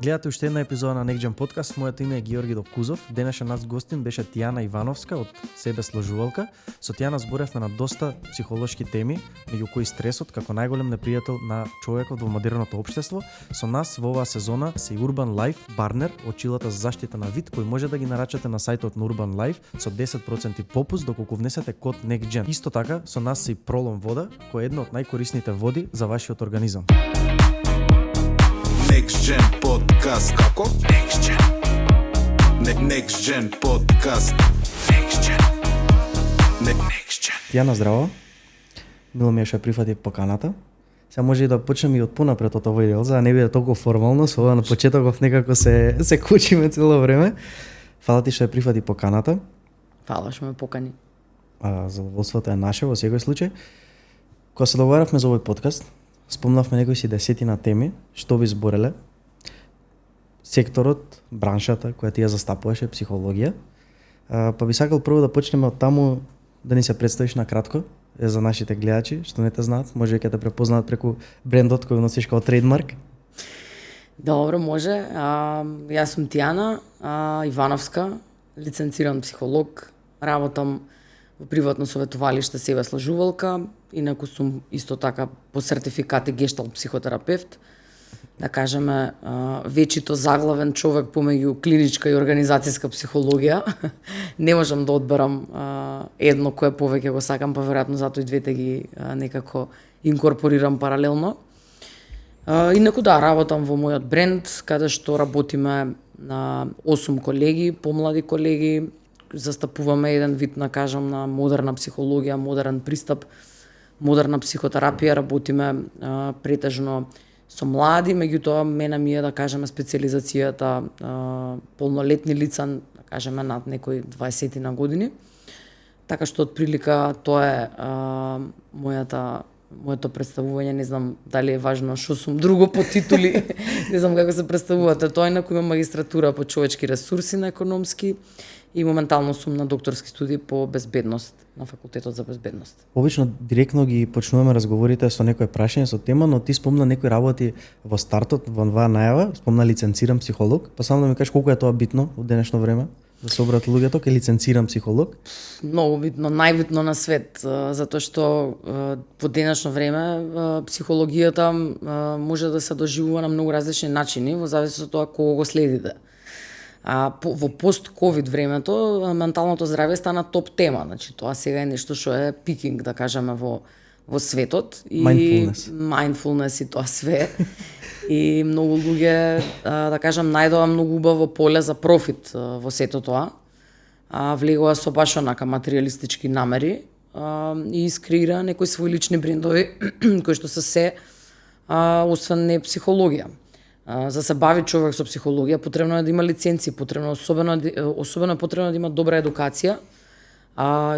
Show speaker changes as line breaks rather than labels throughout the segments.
Гледате уште една епизода на Next Gen Podcast. Моето име е Георги Довкузов. Денеша нас гостин беше Тијана Ивановска од Себе сложувалка. Со Тијана зборевме на доста психолошки теми, меѓу кои стресот како најголем непријател на човекот во модерното општество. Со нас во оваа сезона се Urban Life Barner, очилата за заштита на вид, кој може да ги нарачате на сајтот на Urban Life со 10% попуст доколку внесете код NEXTGEN. Исто така со нас се и Пролом вода, која е една од најкорисните води за вашиот организам.
Next Gen Podcast. Како? Next Gen. Next Gen Podcast. Next Gen. Next Gen.
Тијана, здраво. Мило ми е што прифати поканата. Сега може и да почнеме и од понапред од овој дел, за да не биде толку формално, со ова на почетоков некако се кучиме цело време. Фала ти што ја прифати поканата.
Фала што ме покани.
Задоволството е наше во секој случај. Кога се договаравме за овој подкаст, спомнавме некои си 10 на теми, што би збореле. Секторот, браншата која ти ја застапуваше, психологија. Па би сакал прво да почнеме од таму, да ни се представиш на кратко за нашите гледачи, што не те знаат, може ќе те препознаат преку брендот кој носиш како трейдмарк.
Добро, може. Јас сум Тијана Ивановска, лиценциран психолог, работам во приватно советувалиште Себе сложувалка, инаку сум исто така по сертификат гешталт психотерапевт. Да кажеме, вечито заглавен човек помеѓу клиничка и организацијска психологија. Не можам да одберам едно кое повеќе го сакам, па веројатно затоа и двете ги некако инкорпорирам паралелно. Инаку да, работам во мојот бренд, каде што работиме на 8 колеги, помлади колеги, застапуваме еден вид, на модерна психологија, модерен пристап, модерна психотерапија, работиме претежно со млади, меѓутоа мене ми е да кажеме специализацијата полнолетни лица, да кажеме над некои 20 на години. Така што отприлика тоа е моето представување, не знам дали е важно што сум друго по титули, не знам како се представувате. Тоа инаку имам магистратура по човечки ресурси на економски и моментално сум на докторски студии по безбедност на факултетот за безбедност.
Обично директно ги почнуваме разговорите со некој прашање со тема, но ти спомна некои работи во стартот, во оваа најава, спомна лиценциран психолог, па само да ми кажеш колку е тоа битно во денешно време? Да се обрат луѓето кај лиценциран психолог?
Многу битно, најбитно на свет, затоа што во денешно време психологијата може да се доживува на многу различни начини, во зависност од тоа кого го следите. Во пост-ковид времето менталното здравје стана топ тема, значи тоа сега е нешто што е пикинг, да кажеме, во светот и mindfulness и тоа све. И многу луѓе, да кажам, најдоа многу убаво поле за профит во сето тоа. Влегува со баш онака материјалистички намери и искреира некои своји лични брендови кои што се освен не психологија. За се бави човек со психологија, потребно е да има лиценци, особено е потребно да има добра едукација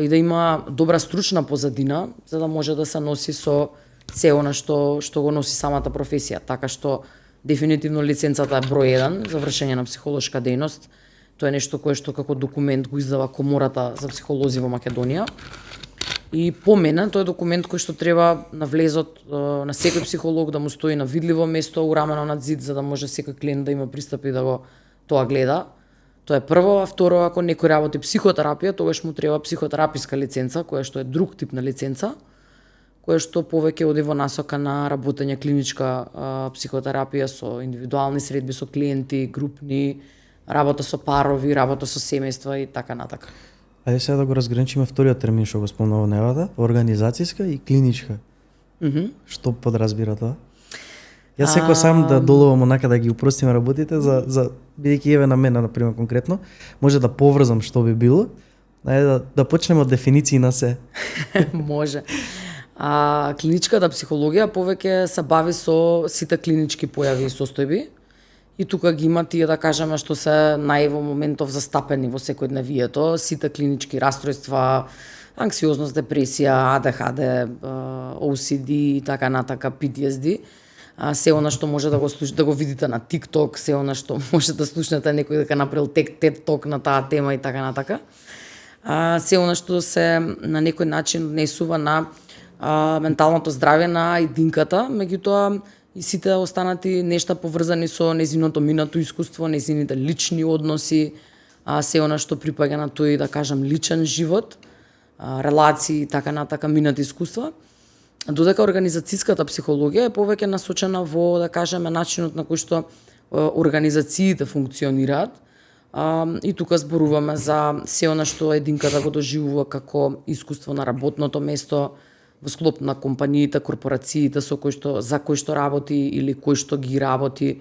и да има добра стручна позадина, за да може да се носи со се она што го носи самата професија. Така што дефинитивно лиценцата е број 1 за вршење на психолошка дејност. Тоа е нешто кое што како документ го издава Комората за психолози во Македонија. И по мене тој е документ кој што треба на влезот на секој психолог да му стои на видливо место, урамено над зид, за да може секој клиент да има пристап и да го тоа гледа. Тоа е прво, а второ, ако некој работи психотерапија, тогаш му треба психотераписка лиценца, која што е друг тип на лиценца, која што повеќе оди во насока на работење клиничка психотерапија со индивидуални средби со клиенти, групни, работа со парови, работа со семејства и така натака.
Ајде сега да го разграничиме вториот термин што го спомнува Невата, организацијска и клиничка. Што подразбира тоа? Јас секој сам да доловам онака да ги упростиме работите за бидејќи еве на мене например конкретно, може да поврзам што би било. Ајде да почнеме од дефиниции на се.
Може. Клиничката психологија повеќе се бави со сите клинички појави и состојби. И тука ги има тие, да кажеме, што се во моментов застапени во секојдневието, сите клинички растројства, анксиозност, депресија, ADHD, OCD и така натака, PTSD. Се она што може да го видите на TikTok, се она што може да слушнете некој дека направил TED Talk на таа тема и така натака. Се она што се на некој начин однесува на менталното здравје на единката, меѓутоа и сите останати нешта поврзани со незиното минато искуство, незините лични односи, се она што припаѓа на тој, да кажам, личен живот, релации и така натака минати искуства. Додека организацијската психологија е повеќе насочена во, да кажеме, начинот на кој што организациите функционираат. И тука зборуваме за се она што единката го доживува како искуство на работното место, во склоп на компаниите, корпорациите за кои што работи или кои што ги работи,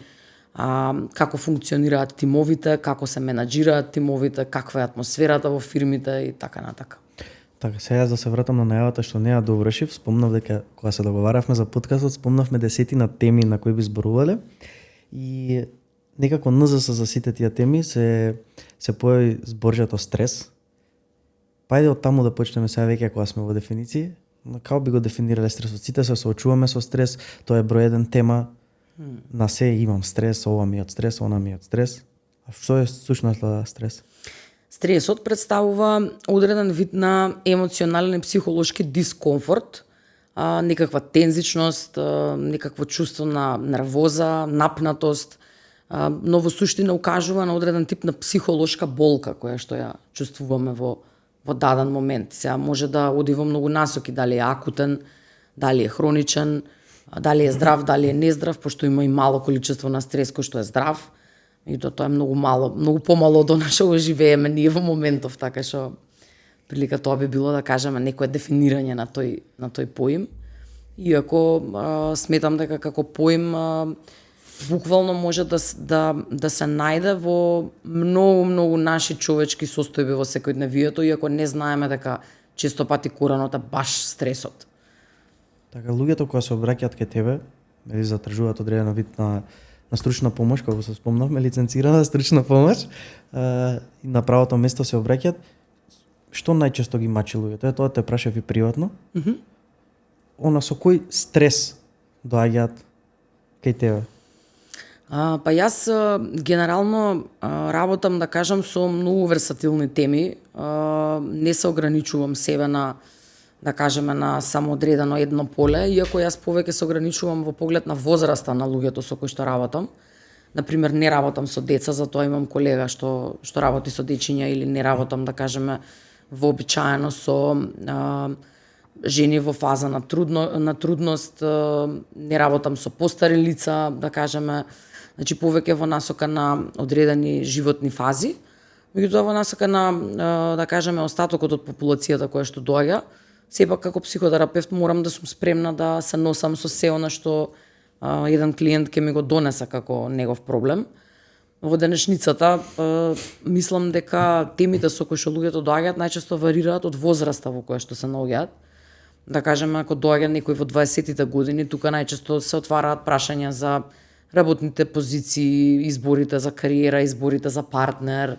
како функционираат тимовите, како се менаџираат тимовите, каква е атмосферата во фирмите и така натака.
Така, сега да се вратам на најавата што не ја довршив, спомнав дека кога се договаравме за подкастот, спомнавме 10 теми на кои би зборувале и некако НЗС за сите тие теми се појави зборџето стрес. Пајде од таму да почнеме сега веќе кога сме во дефиниции. Како би го дефинирале стресот? Сите се соочуваме со стрес, тоа е број 1 тема. На се имам стрес, ова ми е од стрес, она ми е од стрес. А што е сушноста на стрес?
Стресот представува одреден вид на емоционален и психолошки дискомфорт, некаква тензичност, некакво чувство на нервоза, напнатост, но во суштина укажува на одреден тип на психолошка болка која што ја чувствуваме во даден момент. Сега може да оди во многу насоки, дали е акутен, дали е хроничен, дали е здрав, дали е нездрав, пошто има и мало количество на стрес кој што е здрав. И тоа е многу мало, многу помало од она што го живееме ние во моментов, така што прилика тоа би било да кажеме некое дефинирање на тој поим. Иако сметам дека како поим буквално може да се најде во многу наши човечки состојби во секојдневието, иако не знаеме дека често пати коренот е баш стресот.
Така, луѓето кои се обраќаат кај тебе, или затржуваат одреден вид на стручна помош, како се спомнавме, лиценцирана стручна помош, и на правото место се обраќаат, што најчесто ги мачи луѓето? Тоа те прашав и приватно. Она со кој стрес доаѓаат кај тебе?
Па јас генерално работам, да кажам, со многу версатилни теми. Не се ограничувам себе на, да кажеме, на само одредено едно поле, иако јас повеќе се ограничувам во поглед на возраста на луѓето со кои што работам. Например, не работам со деца, затоа имам колега што работи со дечиња, или не работам, да кажеме, вообичаено со жени во фаза на трудност, не работам со постари лица, да кажеме, значи повеќе во насока на одредени животни фази, меѓутоа во насока на, да кажеме, остатокот од популацијата која што доаѓа. Сепак како психотерапевт морам да сум спремна да се носам со се она што еден клиент ќе ми го донесе како негов проблем. Во денешницата мислам дека темите со кои што луѓето доаѓаат најчесто варираат од возраста во која што се наоѓаат. Да кажеме, ако доаѓа некој во 20-тите години, тука најчесто се отвараат прашања за работните позиции, изборите за кариера, изборите за партнер,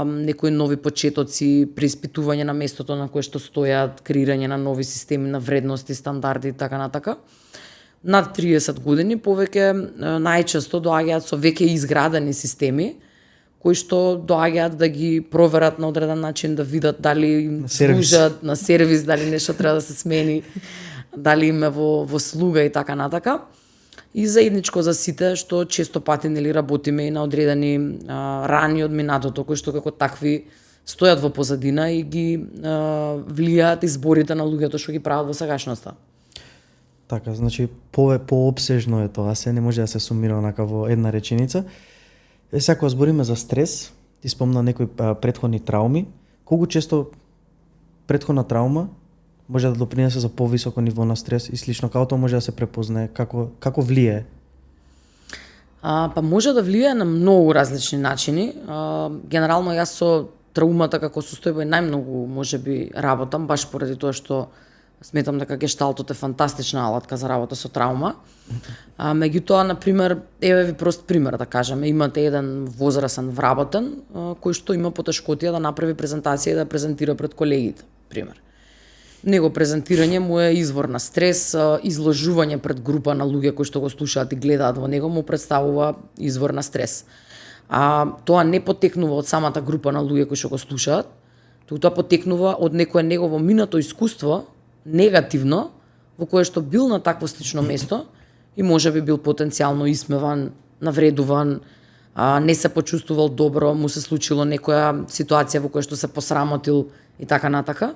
некои нови почетоци, преиспитување на местото на кое што стојат, креирање на нови системи на вредности, стандарди и така натака. Над 30 години повеќе најчесто доаѓаат со веќе изградени системи, кои што доаѓаат да ги проверат на одреден начин, да видат дали служат на сервис, дали нешто треба да се смени, дали им е во слуга и така натака. И заедничко за сите што често пати нели работиме и на одредени рани од минатото кои што како такви стојат во позадина и ги влијаат изборите на луѓето што ги прават во сегашноста.
Така, значи поопсежно е тоа, се не може да се сумира онака во една реченица. Сега кога збориме за стрес, ти спомна некои претходни трауми, колку често претходна траума може да допринесе за повисоко ниво на стрес и слично, како тоа може да се препознае, како влијае?
Па може да влијае на многу различни начини. Генерално јас со траумата како состојба најмногу можеби работам, баш поради тоа што сметам дека гешталтот е фантастична алатка за работа со траума. Меѓутоа, например, еве ви прост пример да кажеме, имате еден возрасен вработен кој што има потешкотија да направи презентација и да презентира пред колегите, пример. Него презентирање му е извор на стрес, изложување пред група на луѓе кои што го слушаат и гледаат во него му представува извор на стрес. Тоа не потекнува од самата група на луѓе кои што го слушаат, туку тоа потекнува од некое негово минато искуство, негативно, во кое што бил на такво слично место и можеби бил потенцијално исмеван, навредуван, не се почувствувал добро, му се случило некоја ситуација во која што се посрамотил и така натака.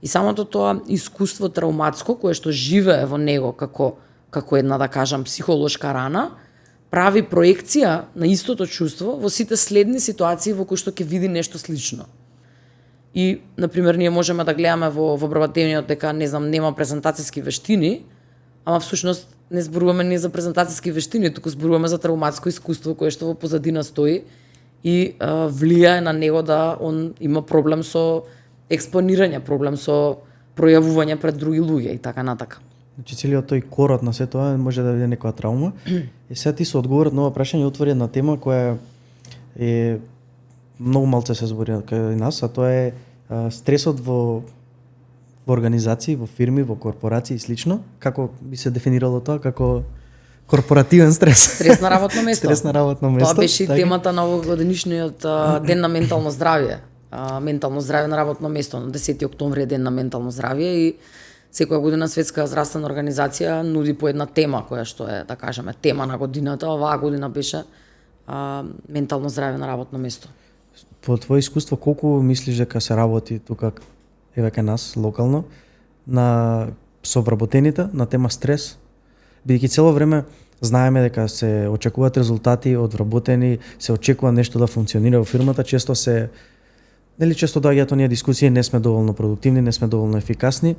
И самото тоа искуство травматско кое што живее во него како една, да кажам, психолошка рана, прави проекција на истото чувство во сите следни ситуации во кои што ќе види нешто слично. И, например, ние можеме да гледаме во вработениот дека, не знам, нема презентацијски вештини, ама всушност не зборуваме ни за презентацијски вештини, туку зборуваме за травматско искуство кое што во позадина стои и влијае на него да он има проблем со експонирање, проблем со пројавување пред други луѓе и така натака.
Значи целиот тој корот на се тоа може да биде некоја травма. И сега ти со одговорот на ова прашање отвори една тема која е многу малце се збори кај нас, а тоа е стресот во организации, во фирми, во корпорации и слично. Како би се дефинирало тоа како корпоративен стрес?
Стрес на работно место.
Стрес на работно место.
Тоа беше и темата на овогодишниот ден на ментално здравје. Ментално здравје на работно место. На 10 октомври е ден на ментално здравје и секоја година Светска здравствена организација нуди по една тема која што е, да кажеме, тема на годината. Оваа година беше ментално здравје на работно место.
По твое искуство, колку мислиш дека се работи тука еве кај нас локално на со вработените на тема стрес? Бидејќи цело време знаеме дека се очекуваат резултати од вработени, се очекува нешто да функционира во фирмата, често доаѓаат оние дискусии, не сме доволно продуктивни, не сме доволно ефикасни.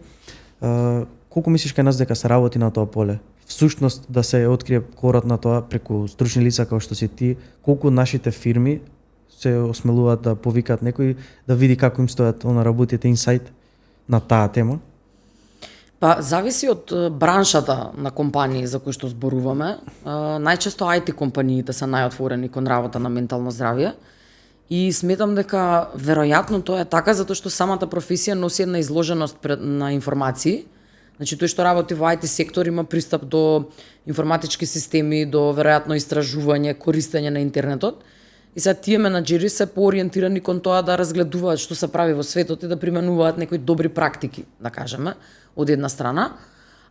Колку мислиш кај нас дека се работи на тоа поле? Всушност да се открие корот на тоа преку стручни лица како што си ти, колку нашите фирми се осмелуваат да повикаат некој да види како им стојат работите инсайт на таа тема?
Па зависи од браншата на компании за кои што зборуваме. Најчесто IT компаниите се најотворени кон работа на ментално здравје. И сметам дека веројатно тоа е така затоа што самата професија носи една изложеност на информации. Значи тој што работи во IT сектор има пристап до информатички системи, до веројатно истражување, користење на интернетот. И сега тие менаџери се поориентирани кон тоа да разгледуваат што се прави во светот и да применуваат некои добри практики, да кажеме, од една страна.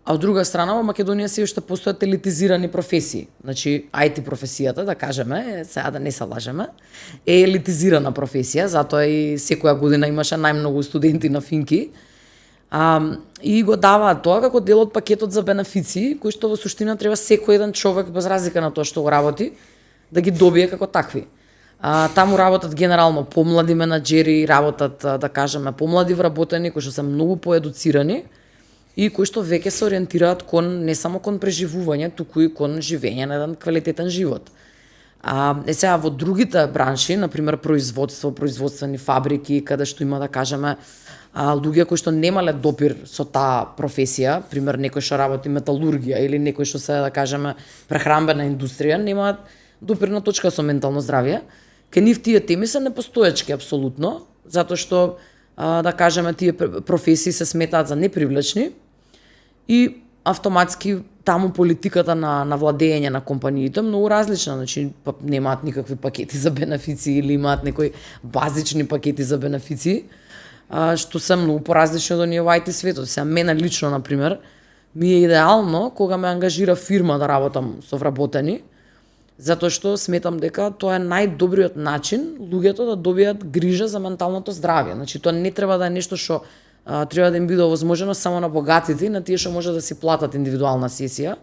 А од друга страна, во Македонија се уште постојат елитизирани професии. Значи, IT професијата, да кажеме, сега да не се лажеме, е елитизирана професија, затоа и секоја година имаше најмногу студенти на финки. И го даваат тоа како дел од пакетот за бенефиции, кои што во суштина треба секој еден човек, без разлика на тоа што го работи, да ги добие како такви. Таму работат генерално помлади менаџери, работат, да кажеме, помлади вработени, кои што се многу поедуцирани, и кои што веќе се ориентираат кон не само кон преживување, туку и кон живење на еден квалитетен живот. Сега во другите бранши, например производствени фабрики, каде што има, да кажеме, луѓе кои што немале допир со таа професија, пример некој што работи металургија или некој што се, да кажеме, прехранбена индустрија, немаат допирна точка со ментално здравје. Кај нив тие теми се непостоечки апсолутно, затоа што, да кажеме, тие професии се сметаат за непривлечни и автоматски таму политиката на владење на компаниите многу различна, значи немаат никакви пакети за бенефиции или имаат некои базични пакети за бенефиции, што се многу поразлични од оние во IT светот. Сега мене лично, например, ми е идеално кога ме ангажира фирма да работам со вработени, затоа што сметам дека тоа е најдобриот начин луѓето да добијат грижа за менталното здравје. Значи тоа не треба да е нешто што треба да им биде овозможено само на богатите и на тие што може да си платат индивидуална сесија,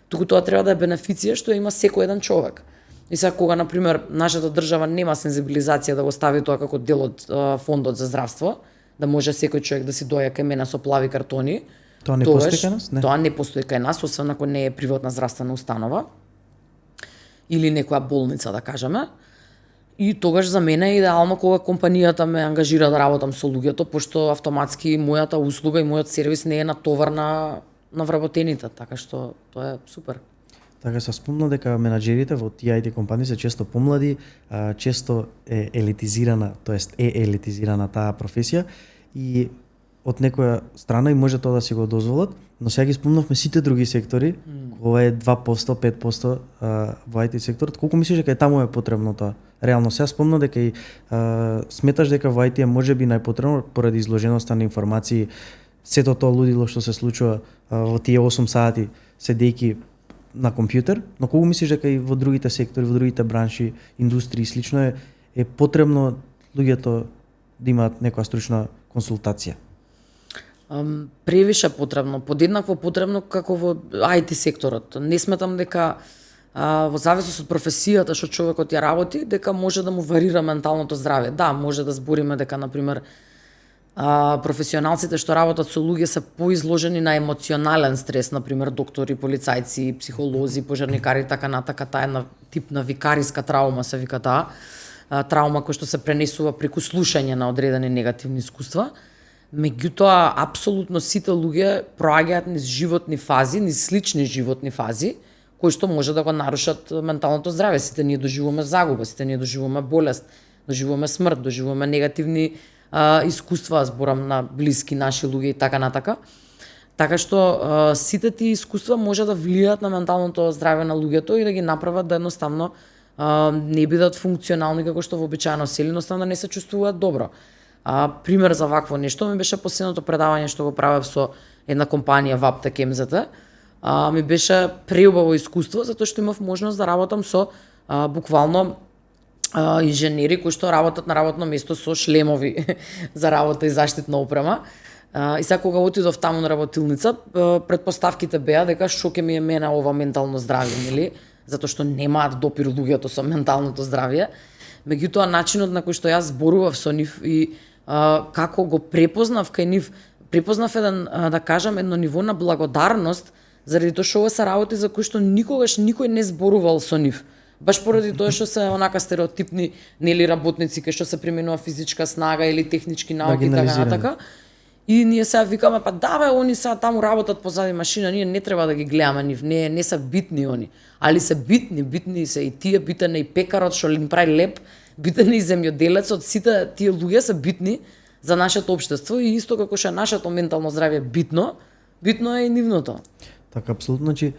туку тоа треба да е бенефиција што има секој еден човек. И сега кога, например, нашата држава нема сензибилизација да го стави тоа како дел од фондот за здравство, да може секој човек да си дојде кај мене со плави картони,
тоа не постои кај нас?
Тоа не постои кај нас, освен ако не е приватна здравствена установа или некоја болница, да кажеме. И тогаш за мене е идеално кога компанијата ме ангажира да работам со луѓето, пошто автоматски мојата услуга и мојот сервис не е на товар на вработените, така што тоа е супер.
Така се спомна дека менаџерите во тие IT компании се често помлади, често е елитизирана, тоест е елитизирана таа професија и од некоја страна и може тоа да си го дозволат, но сега ги спомнавме сите други сектори, ова е 2%, 5% во IT секторот. Колку мислиш дека таму е потребно тоа? Реално сега спомна дека и сметаш дека во IT може би најпотребно поради изложеноста на информации, сето тоа лудило што се случува во тие 8 сати седејки на компјутер, но колку мислиш дека и во другите сектори, во другите бранши, индустрии и слично е потребно луѓето да имаат некоја стручна консултација?
Превише потребно, подеднакво потребно како во IT секторот. Не сметам дека во зависност од професијата што човекот ја работи, дека може да му варира менталното здравје. Да, може да збориме дека на пример професионалците што работат со луѓе се поизложени на емоционален стрес, на пример доктори, полицајци, психолози, пожарникари, така натака, таа една тип на викариска траума се вика таа, траума која што се пренесува преку слушање на одредени негативни искуства. Меѓутоа, апсолутно сите луѓе проаѓаат низ животни фази, низ слични животни фази, кои што може да го нарушат менталното здравје. Сите ние доживуваме загуба, сите ние доживуваме болест, доживуваме смрт, доживуваме негативни искуства, зборам на блиски наши луѓе и така натака. Така што сите тие искуства може да влијаат на менталното здравје на луѓето и да ги направат да едноставно не бидат функционални како што вообичаено се, или едноставно да не се чувствуваат добро. Пример за вакво нешто ми беше последното предавање што го правев со една компанија Вапта Кемзата. Ми беше преубаво искуство затоа што имав можност да работам со буквално инженери кои што работат на работно место со шлемови за работа и заштитна опрема. И сега кога отидов таму на работилница, претпоставките беа дека што ќе ми е мене ова ментално здравје, нели? Затоа што немаат допир луѓето со менталното здравје. Меѓутоа начинот на кој што јас зборував со нив и како го препознав кај нив, препознав еден, да кажам, едно ниво на благодарност заради тоа што ова се работи за кои што никогаш никој не зборувал со нив. Баш поради тоа што се онака стереотипни, нели, работници кај што се применува физичка снага или технички науки и така натака. И ние сега викаме, па да бе, они сега таму работат позади машина, ние не треба да ги гледаме нив, не се битни они. Али се битни се и тие, битен е и пекарот што им прави леп, битен е и земјоделецот, сите тие луѓе се битни за нашето општество и исто како што е нашето ментално здравје битно е и нивното.
Така, апсолутно, значи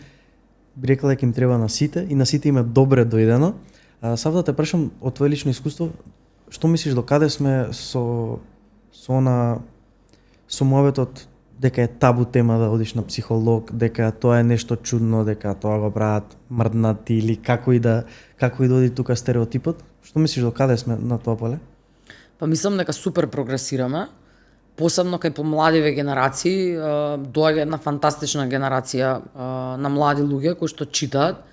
би рекла дека им треба на сите и на сите им е добре дојдено. Сав да те прашам од твое лично искуство, што мислиш до каде сме со моветот дека е табу тема да одиш на психолог, дека тоа е нешто чудно, дека тоа го прават мрднати или како и да оди тука стереотипот? Што мислиш до каде сме на тоа поле?
Па мислам дека супер прогресираме, посебно кај помладиве генерации, доаѓа една фантастична генерација на млади луѓе кои што читаат,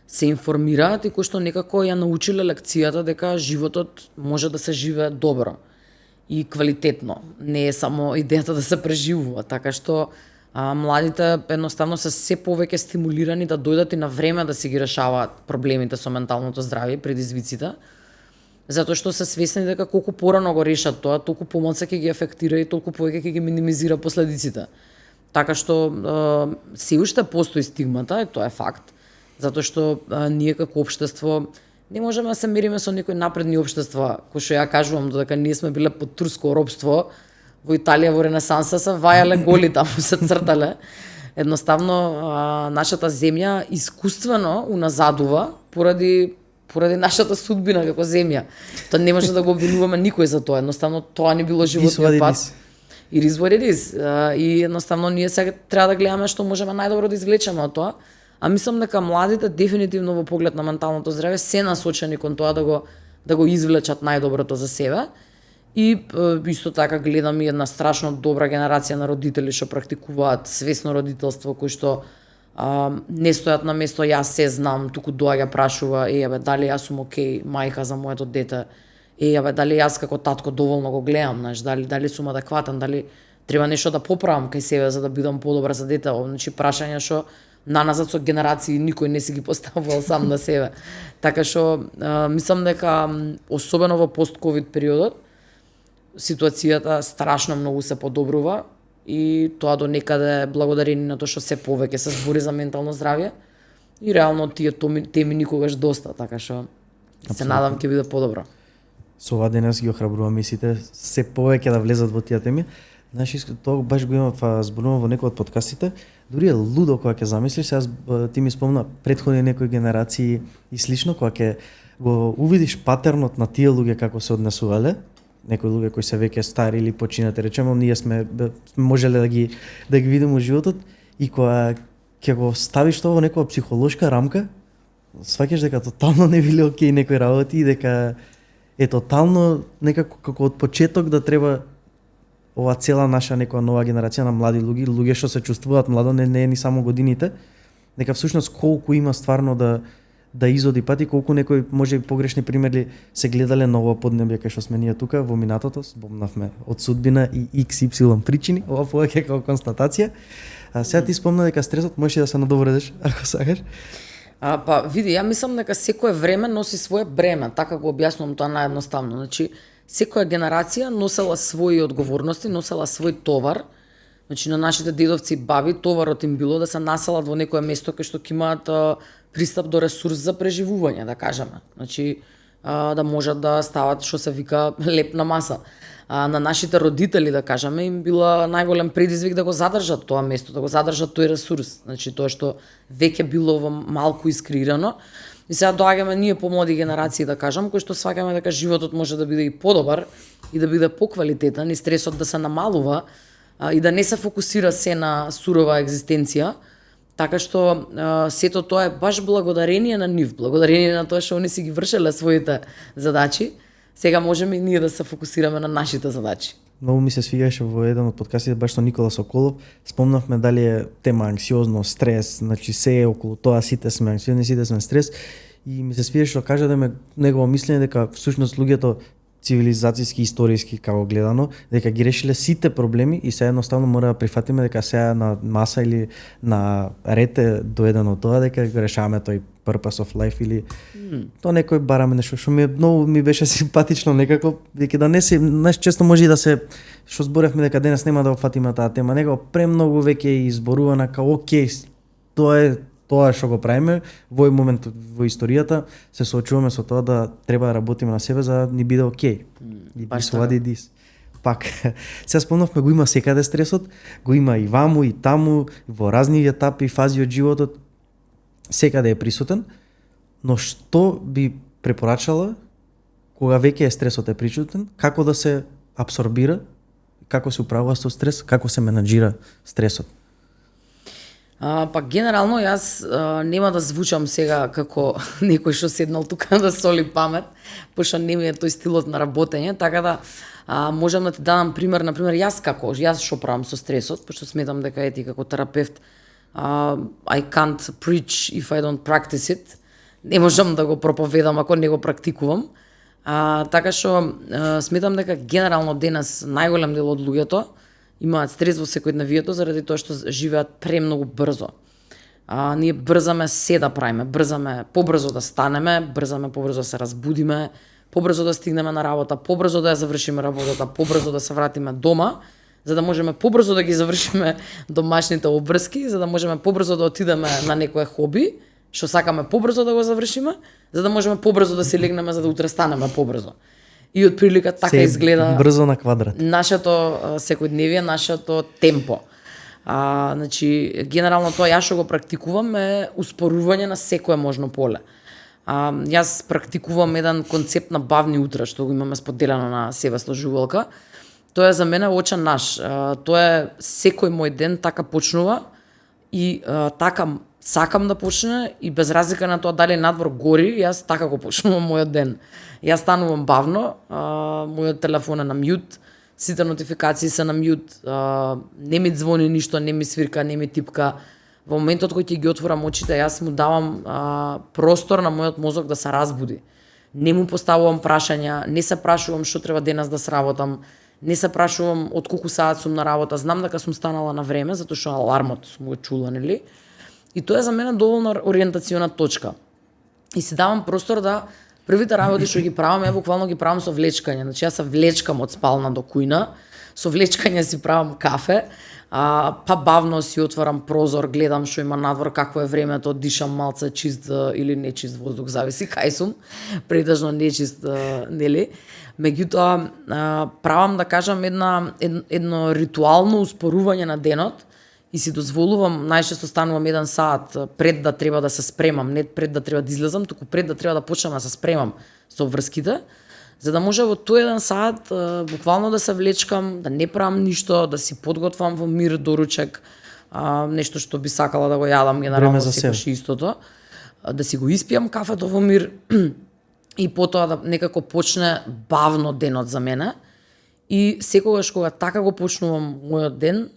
се информираат и кои што некако ја научиле лекцијата дека животот може да се живее добро и квалитетно. Не е само идејата да се преживува, така што младите едноставно се се повеќе стимулирани да дојдат и на време да си ги решаваат проблемите со менталното здравје, предизвиците, затоа што се свесни дека колку порано го решат тоа, толку помалку ќе ги афектира и толку повеќе ќе ги минимизира последиците. Така што се уште постои стигмата, и тоа е факт, затоа што ние како општество не можеме да се мериме со некои напредни општества, кои што ја кажувам додека ние сме биле под турско робство, во Италија во Ренесанса се вајале голи таму се цртале. Едноставно нашата земја искуствено уназадува поради нашата судбина како земја. Тоа не може да го обвинуваме никој за тоа. Едноставно тоа не било животниот пат. It is what it is. И едноставно ние сега треба да гледаме што можеме најдобро да извлечеме од тоа. А мислам дека младите дефинитивно во поглед на менталното здравје се насочени кон тоа да го извлечат најдоброто за себе. И исто така гледам и една страшно добра генерација на родители што практикуваат свесно родителство, кои што не стојат на место јас се знам, туку доаѓа прашува, дали јас сум окей мајка за моето дете, дали јас како татко доволно го гледам, знаеш, дали сум адекватен, дали треба нешто да поправам кај себе за да бидам подобар за дете, значи прашања што наназад со генерации никој не си ги поставувал сам на себе. Така што мислам дека особено во пост-ковид периодот ситуацијата страшно многу се подобрува и тоа до некаде благодарение на тоа што се повеќе се збори за ментално здравје и реално тие теми никогаш доста, така што се надам ќе биде подобро.
Со ова денес ги охрабрувам мислите се повеќе да влезат во тие теми. Знаеш, тоа баш го имав зборувам во некој од подкастите, дури е лудо кога ќе замислиш, сега ти ми спомна претходни некои генерации и слично, кога ќе го увидиш патернот на тие луѓе како се однесувале, некои луѓе кои се веќе стари или починати, речемо, ние сме можеле да ги видиме во животот и кога ќе го ставиш тоа во некоја психолошка рамка, сваќаш дека тотално не били окей некои работи и дека е тотално некако како од почеток да треба ова цела наша некоја нова генерација на млади луѓе што се чувствуваат младо, не е ни само годините, дека всушност колку има стварно да изоди пати, колку некои може и погрешни примери се гледале на ова поднебје кај што сме ние тука во минатото, спомнавме од судбина и XY причини, ова повеќе како констатација. А сега ти спомна дека стресот можеш да се надовредиш ако сакаш.
Па види, ја мислам дека секое време носи свое бреме, така го објаснувам тоа наедноставно. Значи, секоја генерација носела своји одговорности, носела свој товар. Значи, на нашите дедовци и баби товарот им било да се населат во некое место кај што ќе имаат пристап до ресурс за преживување, да кажеме. Значи, да можат да стават, што се вика, леп на маса. На нашите родители, да кажеме, им била најголем предизвик да го задржат тоа место, да го задржат тој ресурс. Значи, тоа што веќе било во малку искреирано. И сега доаѓаме ние помлади генерации, да кажам, кои што сваќаме дека животот може да биде и подобар и да биде поквалитетен и стресот да се намалува и да не се фокусира се на сурова екзистенција. Така што сето тоа е баш благодарение на нив, благодарение на тоа што они си ги вршеле своите задачи. Сега можеме и ние да се фокусираме на нашите задачи.
Многу ми се свигаше во еден од подкастите баш со Никола Соколов, спомнавме дали е тема анксиозно, стрес, значи се е околу тоа, сите сме анксиозни, сите сме стрес, и ми се свигаше што кажа да ме негово мислење дека всушност луѓето цивилизацијски, историски како гледано, дека ги решиле сите проблеми и се едноставно мора да прифатиме дека сега на маса или на рете доедено тоа дека го решаваме тој purpose of life или тоа некој бараме нешто што многу ми беше симпатично некако, дека да не се често може и да се што зборевме дека денес нема да опфатиме таа тема, него премногу веќе е изборувана како окей, тоа што го правиме во овој момент во историјата, се соочуваме со тоа да треба да работиме на себе за да ни биде окей. И
баш
вади дис. Пак, сега спомнавме, го има секаде стресот, го има и ваму, и таму, во разни етапи и фази од животот, секаде е присутен, но што би препорачала кога веќе е стресот е присутен, како да се абсорбира, како се управува со стрес, како се менаџира стресот?
Па генерално јас нема да звучам сега како некој што седнал тука да соли памет, пошто не ми е тој стилот на работење, така да можам да ти дадам пример, например јас што правам со стресот, пошто сметам дека ети како терапевт I can't preach if I don't practice it. Не можам да го проповедам ако не го практикувам. Така што сметам дека генерално денес најголем дел од луѓето имаат стрес во секојдневието заради тоа што живеат премногу брзо. Ние брзаме се да правиме, брзаме побрзо да станеме, брзаме побрзо да се разбудиме, побрзо да стигнеме на работа, побрзо да ја завршиме работата, побрзо да се вратиме дома, за да можеме побрзо да ги завршиме домашните обврски, за да можеме побрзо да отидеме на некое хоби, што сакаме побрзо да го завршиме, за да можеме побрзо да се легнеме за да утре станеме побрзо. И од прилика така изгледа
брзо на квадрат.
Нашето секојдневие, нашето темпо. Значи генерално тоа јас што го практикувам е успорување на секое можно поле. Јас практикувам еден концепт на бавни утра што го имаме споделено на себе сложувалка. Тоа е за мене очен наш. Тоа е секој мој ден така почнува и така сакам да почне и без разлика на тоа дали надвор гори, јас така го почнувам мојот ден. Јас станувам бавно, мојот телефон е на мјут, сите нотификации се на мјут, не ми звони ништо, не ми свирка, не ми типка. Во моментот кој ќе ги отворам очите, јас му давам простор на мојот мозок да се разбуди. Не му поставувам прашања, не се прашувам што треба денес да сработам, не се прашувам од колку саат сум на работа, знам дека сум станала на време, затоа што алармот сум го чула, нели? И тоа е за мене доволно ориентациона точка. И си давам простор да првите работи што ги правам, ја буквално ги правам со влечкање. Значи јас се влечкам од спална до кујна, со влечкање си правам кафе, па бавно си отварам прозор, гледам што има надвор, какво е времето, дишам малце чист или нечист воздух, зависи кај сум, претежно нечист, нели? Меѓутоа, правам да кажам едно ритуално успорување на денот и си дозволувам, најчесто станувам 1 саат пред да треба да се спремам, не пред да треба да излезам, туку пред да треба да почнам да се спремам со врските, за да може во тој 1 саат буквално да се влечкам, да не правам ништо, да си подготвам во мир доручек, нешто што би сакала да го јадам
Време
генерално
за себе.
секогаш истото, да си го испијам кафето во мир и потоа да некако почне бавно денот за мене. И секогаш кога така го почнувам мојот ден,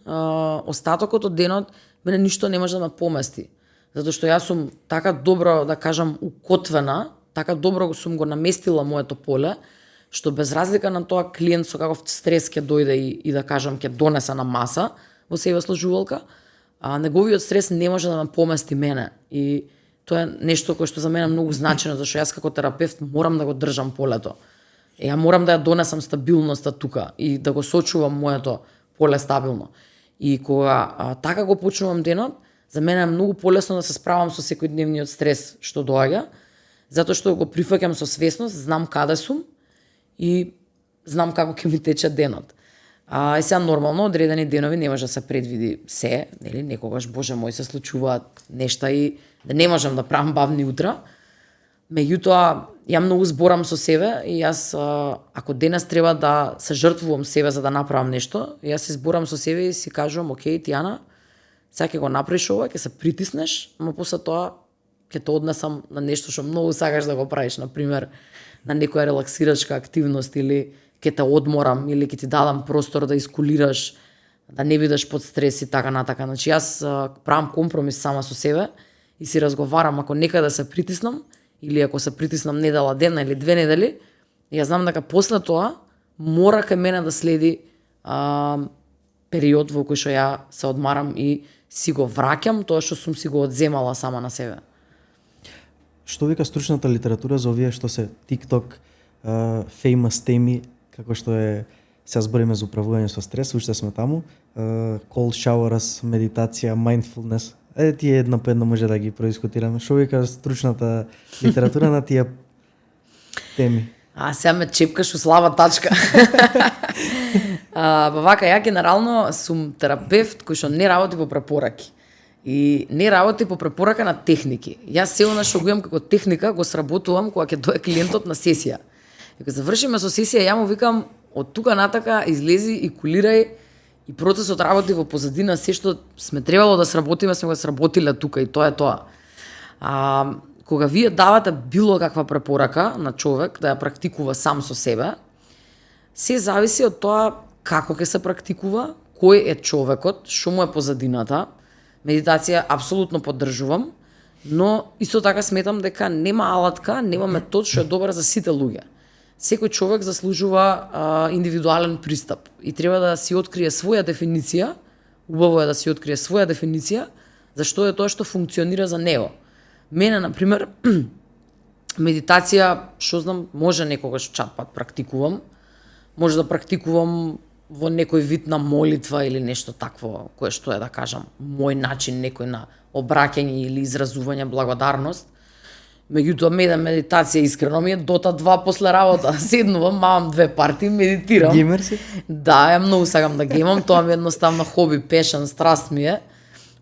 остатокот од денот мене ништо не може да ме помести. Затоа што јас сум така добро, да кажам, укотвена, така добро сум го наместила моето поле, што без разлика на тоа клиент со каков стрес ќе дојде и да кажам ќе донеса на маса во себе сложувалка, неговиот стрес не може да ме помести мене. И тоа е нешто кое што за мене е многу значено, зашто јас како терапевт морам да го држам полето. Ја морам да ја донесам стабилноста тука и да го сочувам моето поле стабилно. И кога така го почнувам денот, за мене е многу полесно да се справам со секојдневниот стрес што доаѓа, затоа што го прифаќам со свесност, знам каде сум и знам како ќе ми тече денот. И сега нормално одредени денови не може да се предвиди се, нели, некогаш боже мој се случуваат нешта и да не можам да правам бавни утра. Меѓутоа, ја многу зборам со себе и јас ако денес треба да се жртвувам себе за да направам нешто, јас се зборам со себе и си кажувам, окей, Тијана, сега ќе го направиш ова, ќе се притиснеш, но после тоа ќе те однесам на нешто што многу сакаш да го правиш, на пример, на некоја релаксирачка активност или ќе те одморам или ќе ти дадам простор да искулираш, да не бидеш под стрес и така натака. Значи јас правам компромис сама со себе и си разговарам ако некаде се притиснам или ако се притиснам недела дена или 2 недели, ја знам дека после тоа мора кај мене да следи период во кој што ја се одмарам и си го враќам тоа што сум си го одземала сама на себе.
Што вика стручната литература за овие што се TikTok famous теми, како што е, сега збориме за управување со стрес, уште сме таму, cold showers, медитација, mindfulness. Тие една по една може да ги продискутираме. Што вика стручната литература на тие теми?
Сега ме чепкаш у слаба тачка. Вака, ја генерално сум терапевт кој што не работи по препораки. И не работи по препорака на техники. Јас се она што го имам како техника го сработувам кога ќе дое клиентот на сесија. И кога завршиме со сесија, ја му викам од тука натака излези и кулирај и процесот работи во позадина, се што сме требало да сработиме, сме го сработиле тука и тоа е тоа. Кога вие давате било каква препорака на човек да ја практикува сам со себе, се зависи од тоа како ќе се практикува, кој е човекот, што му е позадината. Медитација апсолутно поддржувам, но исто така сметам дека нема алатка, нема метод што е добра за сите луѓе. Секој човек заслужува индивидуален пристап и треба да си открие своја дефиниција, убаво е да си открие своја дефиниција, зашто е тоа што функционира за него. Мене, например, медитација, што знам, може некогаш чат-пат практикувам, може да практикувам во некој вид на молитва или нешто такво, кое што е, да кажам, мој начин некој на обраќање или изразување благодарност. Меѓутоа, медитација искрено ми е дота 2 после работа. Седнувам, мамам 2 парти, медитирам.
Геймер си?
Да, ја многу сакам да геймам, тоа ми е едноставно хоби, пешен, страст ми е.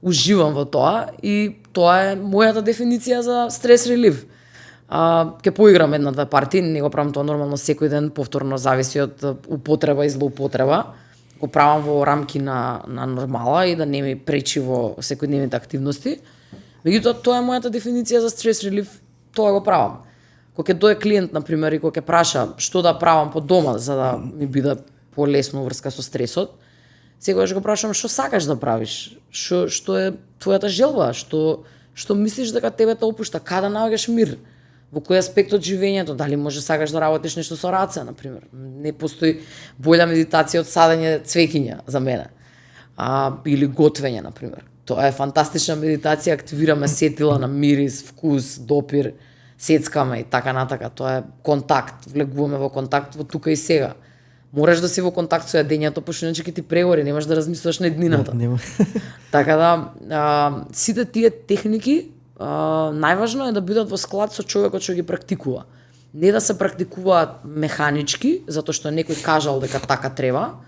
Уживам во тоа и тоа е мојата дефиниција за стрес релив. Ке поиграм 1-2 парти, не го правам тоа нормално секој ден, повторно зависи од употреба и злоупотреба. Го правам во рамки на нормала и да не ми пречи во секојдневните активности. Меѓутоа, тоа е мојата дефиниција за стрес релив, тоа го правам. Кога ќе дое клиент, например, и кога ќе праша што да правам по дома за да ми биде полесно врска со стресот, секогаш го прашам што сакаш да правиш, што е твојата желба, што мислиш дека тебе те опушта, каде наоѓаш мир, во кој аспект од живењето, дали може сакаш да работиш нешто со раце, например. Не постои боља медитација од садење цвеќиња за мене. Или готвење, например. Тоа е фантастична медитација, активираме сетила на мирис, вкус, допир, сецкаме и така натака. Тоа е контакт, влегуваме во контакт во тука и сега. Мораш да си во контакт со јадењето, пошто иначе ќе ти прегори, немаш да размислуваш на еднината.
Нема.
Така да, сите тие техники, најважно е да бидат во склад со човекот што ги практикува. Не да се практикуваат механички, затоа што некој кажал дека така треба,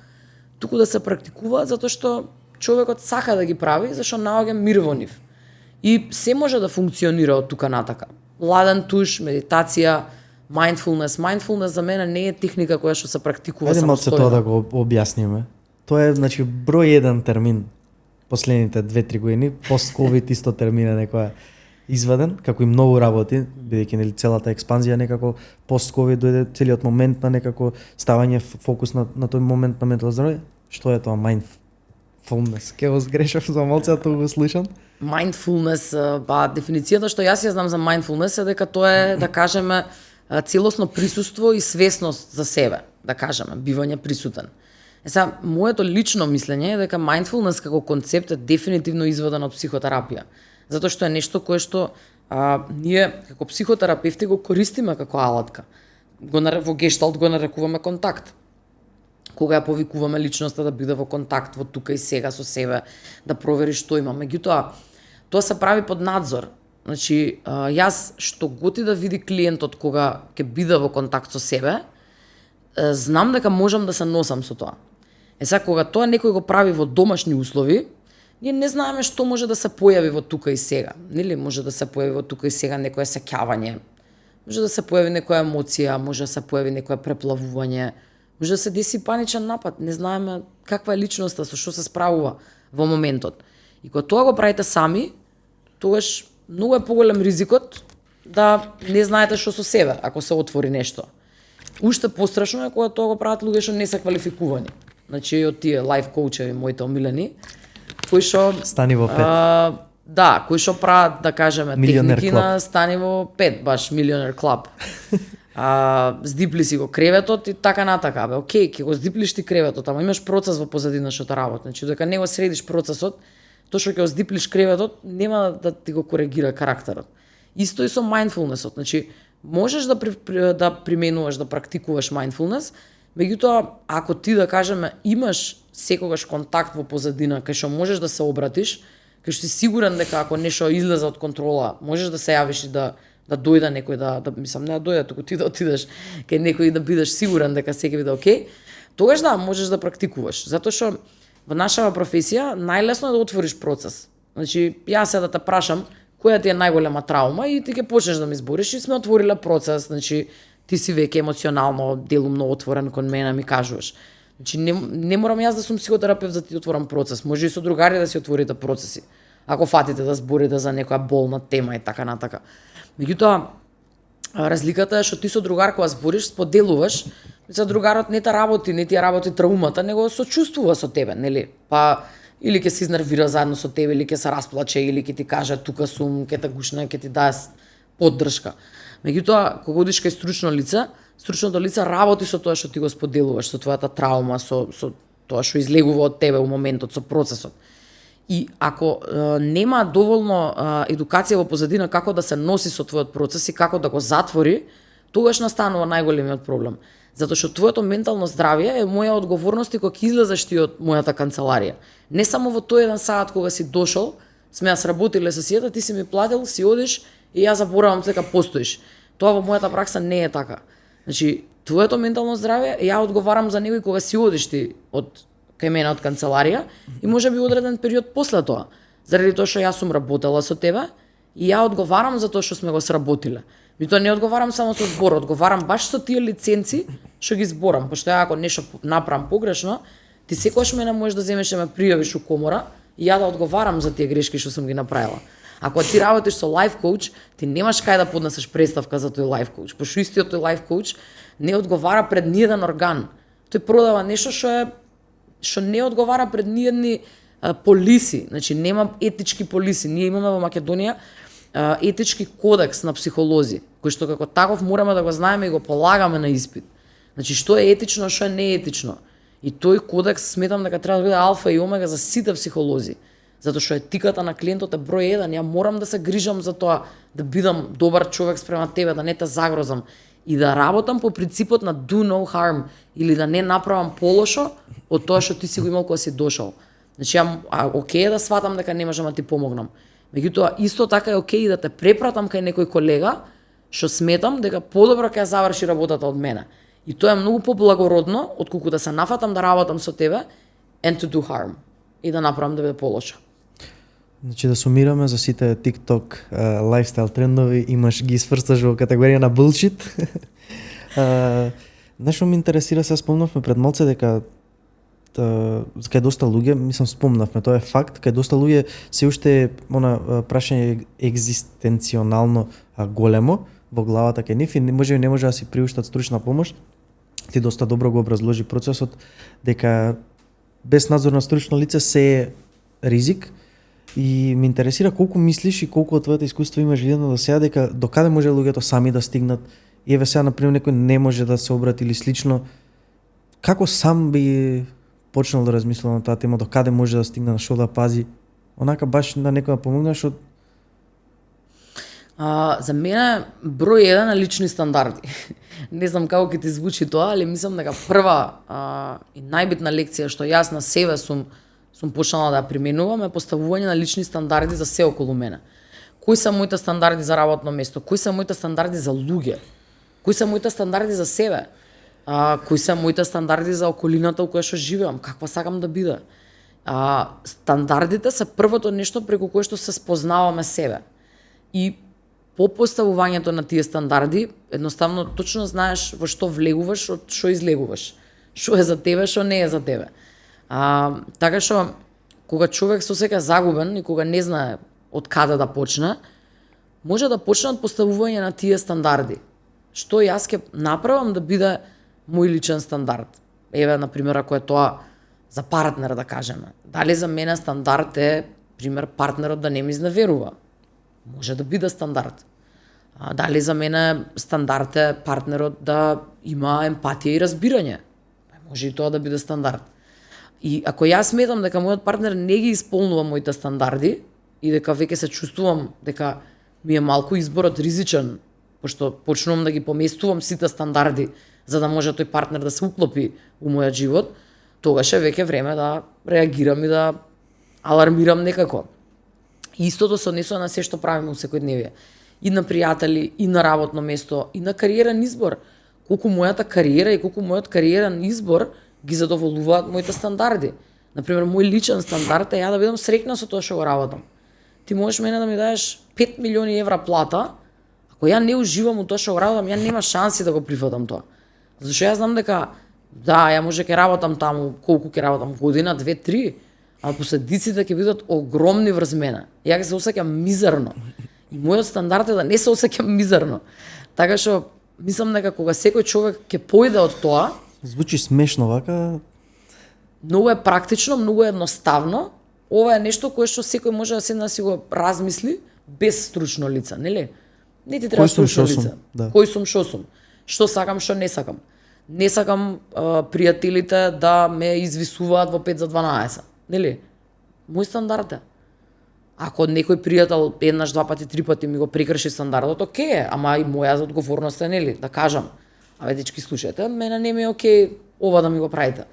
туку да се практикуваат затоа што човекот сака да ги прави, зашто наоѓа мир во нив. И се може да функционира од тука натака. Ладен туш, медитација, mindfulness. Mindfulness за мене не е техника која што се практикува самостојно.
Тоа да го објасниме. Тоа е, значи, број 1 термин последните 2-3 години, пост-ковид исто термин е некоја изваден, како и многу работи, бидејќи нели целата експанзија некако пост-ковид дојде целиот момент на некако ставање фокус на тој момент на ментално здравје. Што е тоа mindfulness? Ке го сгрешав за малце да го слушам.
Mindfulness, па дефиницијата што јас ја знам за mindfulness е дека тоа е, да кажеме, целосно присуство и свесност за себе, да кажеме, бивање присутен. Сега, моето лично мислење е дека mindfulness како концепт е дефинитивно изваден од психотерапија. Затоа што е нешто кое што ние како психотерапевти го користиме како алатка. Во гешталт го нарекуваме контакт. Кога ја повикуваме личноста да биде во контакт во тука и сега со себе, да провери што има. Меѓутоа, тоа се прави под надзор. Значи, јас што готи да види клиентот кога ќе биде во контакт со себе, знам дека можам да се носам со тоа. Сега, кога тоа некој го прави во домашни услови, ние не знаеме што може да се појави во тука и сега. Нели може да се појави во тука и сега некое сеќавање, може да се појави некоја емоција, може да се појави некое преплавување, може да се деси паничен напад, не знаеме каква е личноста, со што се справува во моментот. И кога тоа го правите сами, тогаш многу е поголем ризикот да не знаете што со себе, ако се отвори нешто. Уште пострашно е кога тоа го прават луѓе што не се квалификувани. Значи, од тие лайф коучеви, моите омилени, кои што
Стани во 5.
Да, кои што прават, да кажеме,
Милионер
техники
клуб.
на стани во 5, баш милионер клуб. Здипли си го креветот и така натака. Бе, окей, ќе го здиплиш ти креветот, ама имаш процес во позадина што те работи. Значи, дека не го средиш процесот, тоа што ќе го здиплиш креветот, нема да ти го коригира карактерот. Исто и со mindfulnessот. Значи, можеш да применуваш, да практикуваш mindfulness, меѓутоа, ако ти, да кажеме, имаш секогаш контакт во позадина, кај што можеш да се обратиш, кај што си сигурен дека ако нешто излезе од контрола, можеш да се јавиш и да дојде некој мислам, не да дојде, туку ти да отидеш кај некој и да бидеш сигурен дека се ќе биде окей, тогаш да, можеш да практикуваш. Затоа што во нашава професија најлесно е да отвориш процес. Значи, јас сега да те прашам која ти е најголема траума и ти ќе почнеш да ми збориш и сме отвориле процес, значи ти си веќе емоционално делумно отворен кон мене, ми кажуваш. Значи не морам јас да сум психотерапевт за да ти отворам процес, може и со другари да си отворите процеси. Ако фатите да зборите за некоја болна тема и така натака. Меѓутоа, разликата е што ти со другар кога збориш, споделуваш, за другарот не те работи, не ти ја работи траумата, него сочувствува со тебе, нели? Па или ќе се изнервира заедно со тебе, или ќе се расплаче, или ќе ти каже тука сум, ќе те гушне, ќе ти даде поддршка. Меѓутоа, кога одиш кај стручното лице работи со тоа што ти го споделуваш, со твојата траума, со тоа што излегува од тебе во моментот, со процесот. И ако нема доволно едукација во позадина како да се носи со твојот процес и како да го затвори, тогаш настанува најголемиот проблем. Затоа што твоето ментално здравје е моја одговорност и кога ќе излезеш ти од мојата канцеларија. Не само во тој еден саат кога си дошол, сме ја сработиле сесијата, ти си ми платил, си одиш и ја заборавам дека постоиш. Тоа во мојата пракса не е така. Значи, твоето ментално здравје, ја одговарам за него и кога си одиш ти од кај мене од канцеларија и може би одреден период после тоа. Заради тоа што јас сум работела со тебе и ја одговарам за тоа што сме го сработиле. И тоа не одговарам само со збор, одговарам баш со тие лиценци што ги зборам, пошто ја ако нешто направам погрешно, ти секогаш мене можеш да земеш да ме пријавиш у комора и ја да одговарам за тие грешки што сум ги направила. Ако ти работиш со лайф коуч, ти немаш кај да поднесеш представка за тој лайф коуч, пошто истиот тој лайф коуч не одговара пред ниеден орган. Тој продава нешто што не одговара пред ниедни полиси, значи нема етички полиси. Ние имаме во Македонија етички кодекс на психолози, кој што како таков мораме да го знаеме и го полагаме на испит. Значи што е етично, што е неетично. И тој кодекс сметам дека треба да биде алфа и омега за сите психолози. Затоа што етиката на клиентот е број 1, ја морам да се грижам за тоа да бидам добар човек спрема тебе, да не те загрозам и да работам по принципот на do no harm или да не направам полошо од тоа што ти си го имал кога си дошол. Значи окей е да сватам дека не можам да ти помогнам. Меѓутоа исто така е окей да те препратам кај некој колега што сметам дека подобро ќе ја заврши работата од мене. И тоа е многу поблагородно отколку да се нафатам да работам со тебе and to do harm и да направам да биде полошо.
Значи да сумираме за сите TikTok лайфстайл трендови, имаш ги сврсташ во категорија на bullshit. Нешто ме интересира, се спомнавме пред малце дека кај доста луѓе, мислам спомнавме, тоа е факт, кај доста луѓе се уште прашање екзистенционално големо во главата кај нив и не може да си приуштат стручна помош. Ти доста добро го образложи процесот дека без надзор на стручно лице се е ризик и ме интересира колку мислиш и колку од твоето искуство имаш видено до сега дека докаде може луѓето сами да стигнат и еве сега например некој не може да се обрати или слично, како сам би почнал да размислува на таа тема, докаде може да стигне, на што да пази, онака баш на некој да помогнеш од...
За мене број 1 на лични стандарди. Не знам како ќе ти звучи тоа, али мислам дека прва и најбитна лекција што јас на себе сум почнала да ја применувам е поставување на лични стандарди за се околу мене. Кои се моите стандарди за работно место? Кои се моите стандарди за луѓе? Кои се моите стандарди за себе? Кои се моите стандарди за околината во која што живеам? Каква сакам да биде? Стандардите се првото нешто преку кое што се спознаваме себе. И по поставувањето на тие стандарди, едноставно точно знаеш во што влегуваш, од што излегуваш. Што е за тебе, што не е за тебе. Така што, кога човек се осеќа загубен и кога не знае од каде да почне, може да почне од поставување на тие стандарди. Што јас ќе направам да биде мој личен стандард. Еве, например, ако е тоа за партнер, да кажеме. Дали за мене стандард е, пример, партнерот да не ми изневерува? Може да биде стандард. Дали за мене стандард е партнерот да има емпатија и разбирање? Може и тоа да биде стандард. И ако јас сметам дека мојот партнер не ги исполнува моите стандарди и дека веќе се чувствувам дека ми е малку изборот ризичен, пошто почнувам да ги поместувам сите стандарди за да може тој партнер да се уклопи у мојот живот, тогаш е веќе време да реагирам и да алармирам некако. Истото се однесува на се што правиме во секојдневие. И на пријатели, и на работно место, и на кариерен избор. Колку мојата кариера и колку мојот кариерен избор ги задоволуваат моите стандарди. Например, мој личен стандард е ја да бидам среќна со тоа што го работам. Ти можеш мене да ми дадеш 5 милиони евра плата, ако ја не уживам у тоа што го работам, ја нема шанси да го прифатам тоа. Зашто јас знам дека да, ја може ќе работам таму, колку ќе работам, година, 2, 3, а последиците ќе бидат огромни врз мене. Ја ќе се осеќам мизерно. И мојот стандард е да не се осеќам мизерно. Така што мислам дека кога секој човек ќе појде од тоа,
звучи смешно вака.
Многу е практично, многу е едноставно. Ова е нешто кое што секој може да седне да си го размисли без стручно лице, нели? Не ти треба стручно лице.
Да.
Кој сум, што сум? Што сакам, што не сакам? Не сакам пријателите да ме извисуваат во 5 за 12, нели? Мој стандард е. Ако некој пријател еднаш, два пати, три пати ми го прекрши стандардот, окей е, ама и моја одговорност е, нели, да кажам. Абе, дечки, слушајте, мене не ми е окей ова да ми го правите.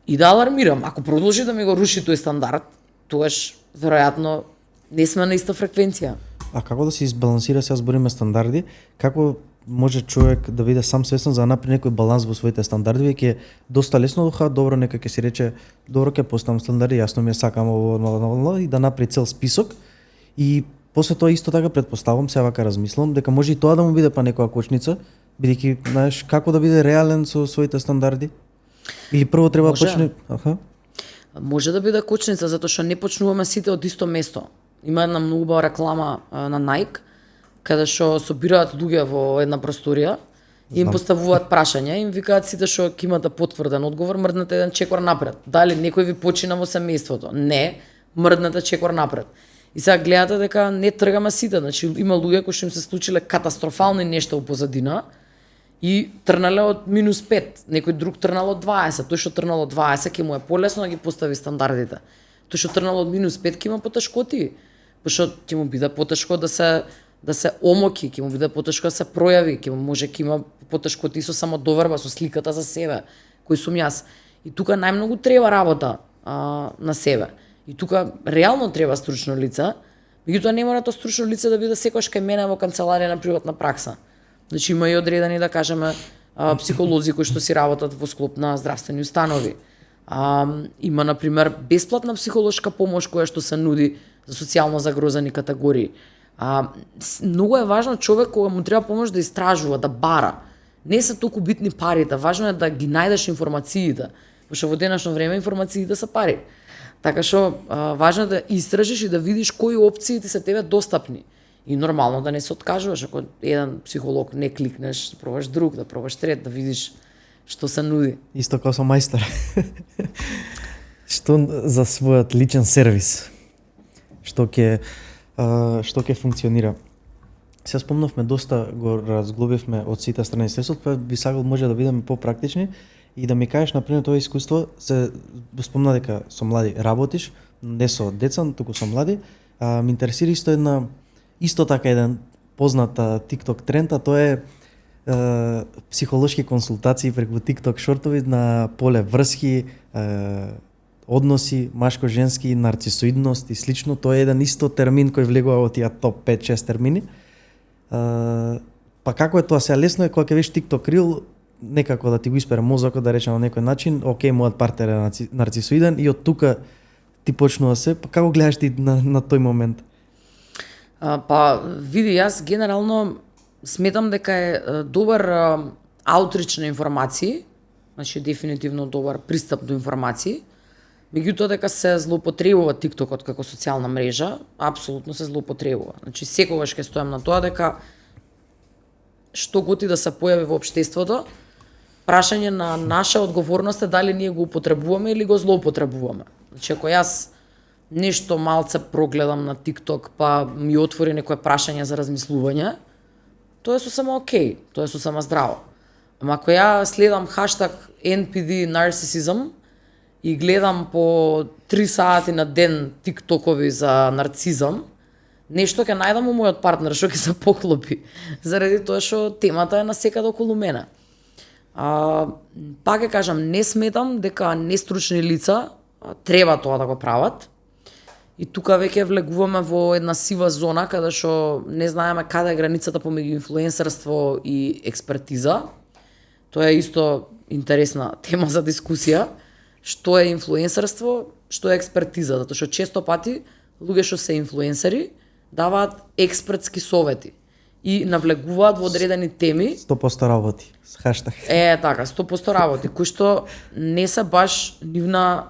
И да алармирам. Ако продолжи да ми го руши тој стандард, тогаш веројатно не сме на иста фреквенција.
А како да се избалансира, сега збориме стандарди, како може човек да биде сам свесен за да направи некој баланс во своите стандарди, веќе доста лесно духа, добро нека ќе си рече, добро ќе поставам стандарди, јасно ми е сакам ово и да направи цел список и после тоа исто така претпоставам, сега вака размислам дека може и тоа да му биде па некоја кочница, бидејќи знаеш како да биде реален со своите стандарди? Или прво треба да почне,
Може да биде кочница затоа што не почнуваме сите од исто место. Има една многу убава реклама на Nike каде што собираат луѓе во една просторија и им поставуваат прашања, им викаат сите што ќе имате потврден одговор, мрднете еден чекор напред. Дали некој ви почина во семејството? Не, мрднете чекор напред. И сега гледате дека не тргаме сите, значи има луѓе кои што им се случиле катастрофални нешта во позадина и трнале од -5, некој друг трнал од 20, тој што трнал од 20 ќе му е полесно да ги постави стандардите. Тој што трнал од -5 ќе има потешкоти, пошто ќе му биде потешко да се омоки, ќе му биде потешко да се пројави, ќе има потешкоти со самодоверба, со сликата за себе, кој сум јас. И тука најмногу треба работа на себе. И тука реално треба стручно лице, меѓутоа не мора тоа стручно лице да биде секогаш кај мене во канцеларија на приватна пракса. Значи има и одредени, да кажеме, психолози кои што си работат во склоп на здравствени установи. Има, например, бесплатна психолошка помош која што се нуди за социјално загрозени категории. Многу е важно човек кога му треба помош да истражува, да бара. Не се толку битни парите, важно е да ги најдеш информациите. Пошто во денешно време информациите се пари. Така што важно е да истражиш и да видиш кои опции ти се тебе достапни. И нормално да не се откажуваш, ако еден психолог не кликнеш, да пробаш друг, да пробаш трет, да видиш што се нуди.
Исто како со мајстор. Што за својот личен сервис? Што ќе функционира? Се спомнавме доста, го разглобивме од сите страни стресот, па би сакал може да бидеме попрактични и да ми кажеш на пример тоа искуство, се спомна дека со млади работиш, не со деца, туку со млади. Ме интересира исто така еден познат TikTok тренд, а тоа е психолошки консултации преку TikTok шортови на поле врски, односи, машко-женски, нарцисоидност и слично. Тоа е еден исто термин кој влегува во тие топ 5-6 термини. Па како е тоа сега? Лесно е кога ќе видиш TikTok рил, некако да ти го испере мозокот, да речеме на некој начин, окей, мојот партнер е нарцисоиден и од тука ти почнува се, па како гледаш ти на тој момент?
Па види, јас генерално сметам дека е добар аутрич на информации, значи дефинитивно добар пристап до информации. Меѓутоа дека се злоупотребува TikTokот како социјална мрежа, апсолутно се злоупотребува. Значи секогаш ќе стојам на тоа дека што готи да се појави во општеството, прашање на наша одговорност е дали ние го употребуваме или го злоупотребуваме. Значи ако јас нешто малце прогледам на TikTok, па ми отвори некое прашање за размислување, тоа е сосема окей, тоа е сосема здраво. Ама ако ја следам хаштаг NPD нарцисизм и гледам по 3 сати на ден тиктокови за нарцизам, нешто ќе најдам у мојот партнер што ќе се поклопи, заради тоа што темата е насекаде околу мене. Пак ќе кажам, не сметам дека нестручни лица треба тоа да го прават. И тука веќе влегуваме во една сива зона каде што не знаеме каде е границата помеѓу инфлуенсерство и експертиза. Тоа е исто интересна тема за дискусија. Што е инфлуенсерство, што е експертиза, затоа што често пати луѓе што се инфлуенсери даваат експертски совети и навлегуваат во одредени теми.
100% работи с хаштаг.
Така, 100% работи, кои што не се баш нивна,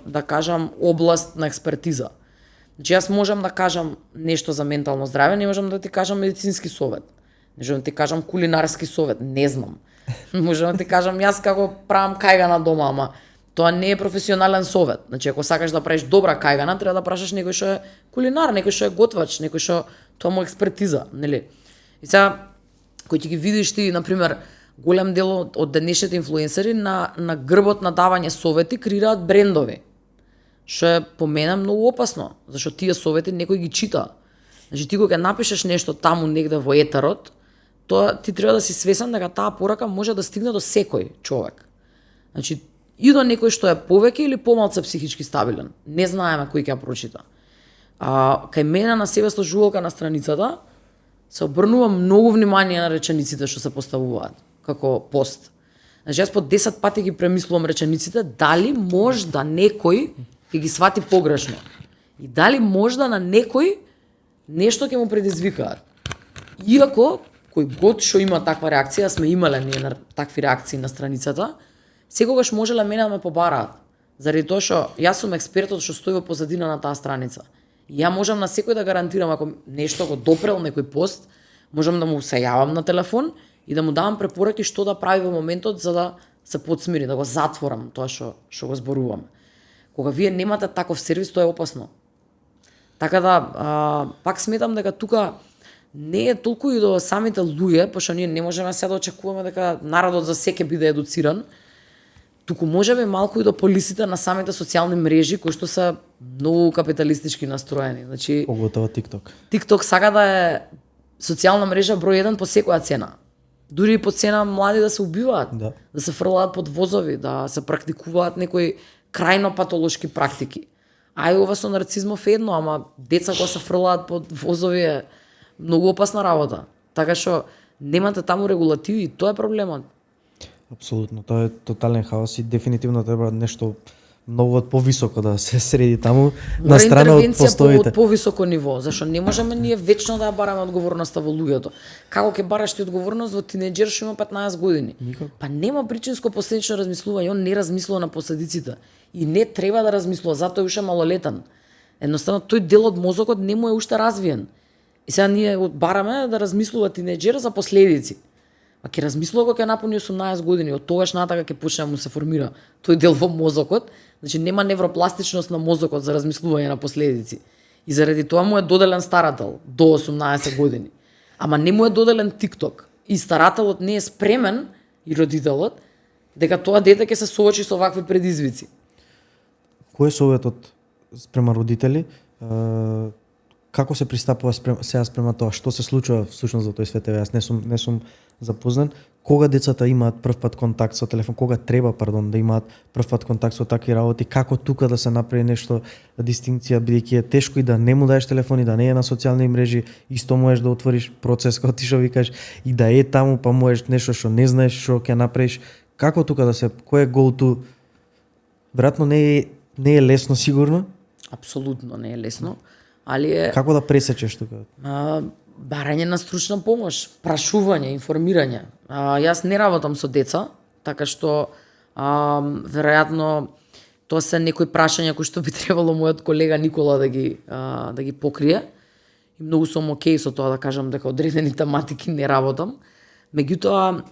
да кажам, област на експертиза. Значи јас можам да кажам нешто за ментално здраве, не можам да ти кажам медицински совет. Не можам да ти кажам кулинарски совет, не знам. Можам да ти кажам јас како правам кајгана дома, ама тоа не е професионален совет. Значи ако сакаш да правиш добра кајгана, треба да прашаш некој што е кулинар, некој што е готвач, некој што тоа му експертиза, нели? И сега кој ќе ги видиш ти, на пример, голем дел од денешните инфлуенсери на грбот на давање совети креираат брендови. Што е по мене многу опасно, зашто тие совети некој ги чита. Значи ти кога напишеш нешто таму негде во етерот, тоа ти треба да си свесен дека таа порака може да стигне до секој човек. Значи и до некој што е повеќе или помалку психички стабилен. Не знаеме кој ќе ја прочита. Кај мене на себе сложувалка на страницата се обрнува многу внимание на речениците што се поставуваат како пост. Значи јас по 10 пати ги премислувам речениците, дали можда некој ќе ги свати погрешно. И дали можда на некој нешто ќе му предизвикаат. Иако кој год што има таква реакција, сме имале ние на такви реакции на страницата, секогаш можеле мене да ме побараат. Заради тоа што јас сум експертот што стои во позадина на таа страница. И ја можам на секој да гарантирам ако нешто го допрел некој пост, можам да му се јавам на телефон и да му давам препораки што да прави во моментот за да се подсмири, да го затворам тоа што го зборувам. Кога вие немате таков сервис, тоа е опасно. Така да, пак сметам дека тука не е толку и до самите луѓе, пошто ние не можеме сега да очекуваме дека народот за се ќе биде едуциран, туку можеби малку и до полисите на самите социјални мрежи кои што се многу капиталистички настроени. Значи,
поготово TikTok.
TikTok сака да е социјална мрежа број 1 по секоја цена. Дури и по цена млади да се убиваат, да се фрлаат под возови, да се практикуваат некои крајно патолошки практики. Ај ова со нарцизмов едно, ама деца кога се фрлаат под возови е многу опасна работа. Така што немате таму регулативи и тоа е проблемот.
Апсолутно, тоа е тотален хаос и дефинитивно треба нешто многу од повисоко да се среди таму на
Мора
страна од
интервенција
постоите.
од повисоко ниво, зашто не можеме ние вечно да ја бараме одговорноста во луѓето. Како ќе бараш ти одговорност во тинеџер што има 15 години?
Никако.
Па нема причинско последично размислување, он не размислува на последиците и не треба да размислува, затоа е уште малолетен. Едноставно тој дел од мозокот не му е уште развиен. И сега ние бараме да размислува тинеџер за последици. А ќе размислува кога ќе напуни 18 години, од тогаш натака ќе почне да му се формира тој дел во мозокот, значи нема невропластичност на мозокот за размислување на последици. И заради тоа му е доделен старател до 18 години. Ама не му е доделен TikTok. И старателот не е спремен, и родителот, дека тоа дете ќе се соочи со вакви предизвици.
Кој е советот спрема родители? Како се пристапува сега спрема тоа? Што се случува всушност во тој свет? Јас не сум запознат. Кога децата имаат прв пат контакт со телефон? Кога треба, да имаат прв пат контакт со такви работи? Како тука да се направи нешто дистинкција, бидејќи е тешко и да не му даеш телефон и да не е на социјални мрежи, исто можеш да отвориш процес како ти што викаш и да е таму, па можеш нешто што не знаеш што ќе направиш. Како тука да се, кој е go to? Веројатно не е лесно сигурно.
Апсолутно не е лесно, али е
Како да пресечеш тука?
барање на стручна помош, прашување, информирање. Јас не работам со деца, така што веројатно тоа се некои прашања кои што би требало мојот колега Никола да ги покрие. И многу сум окей со тоа да кажам дека одредени тематики не работам. Меѓутоа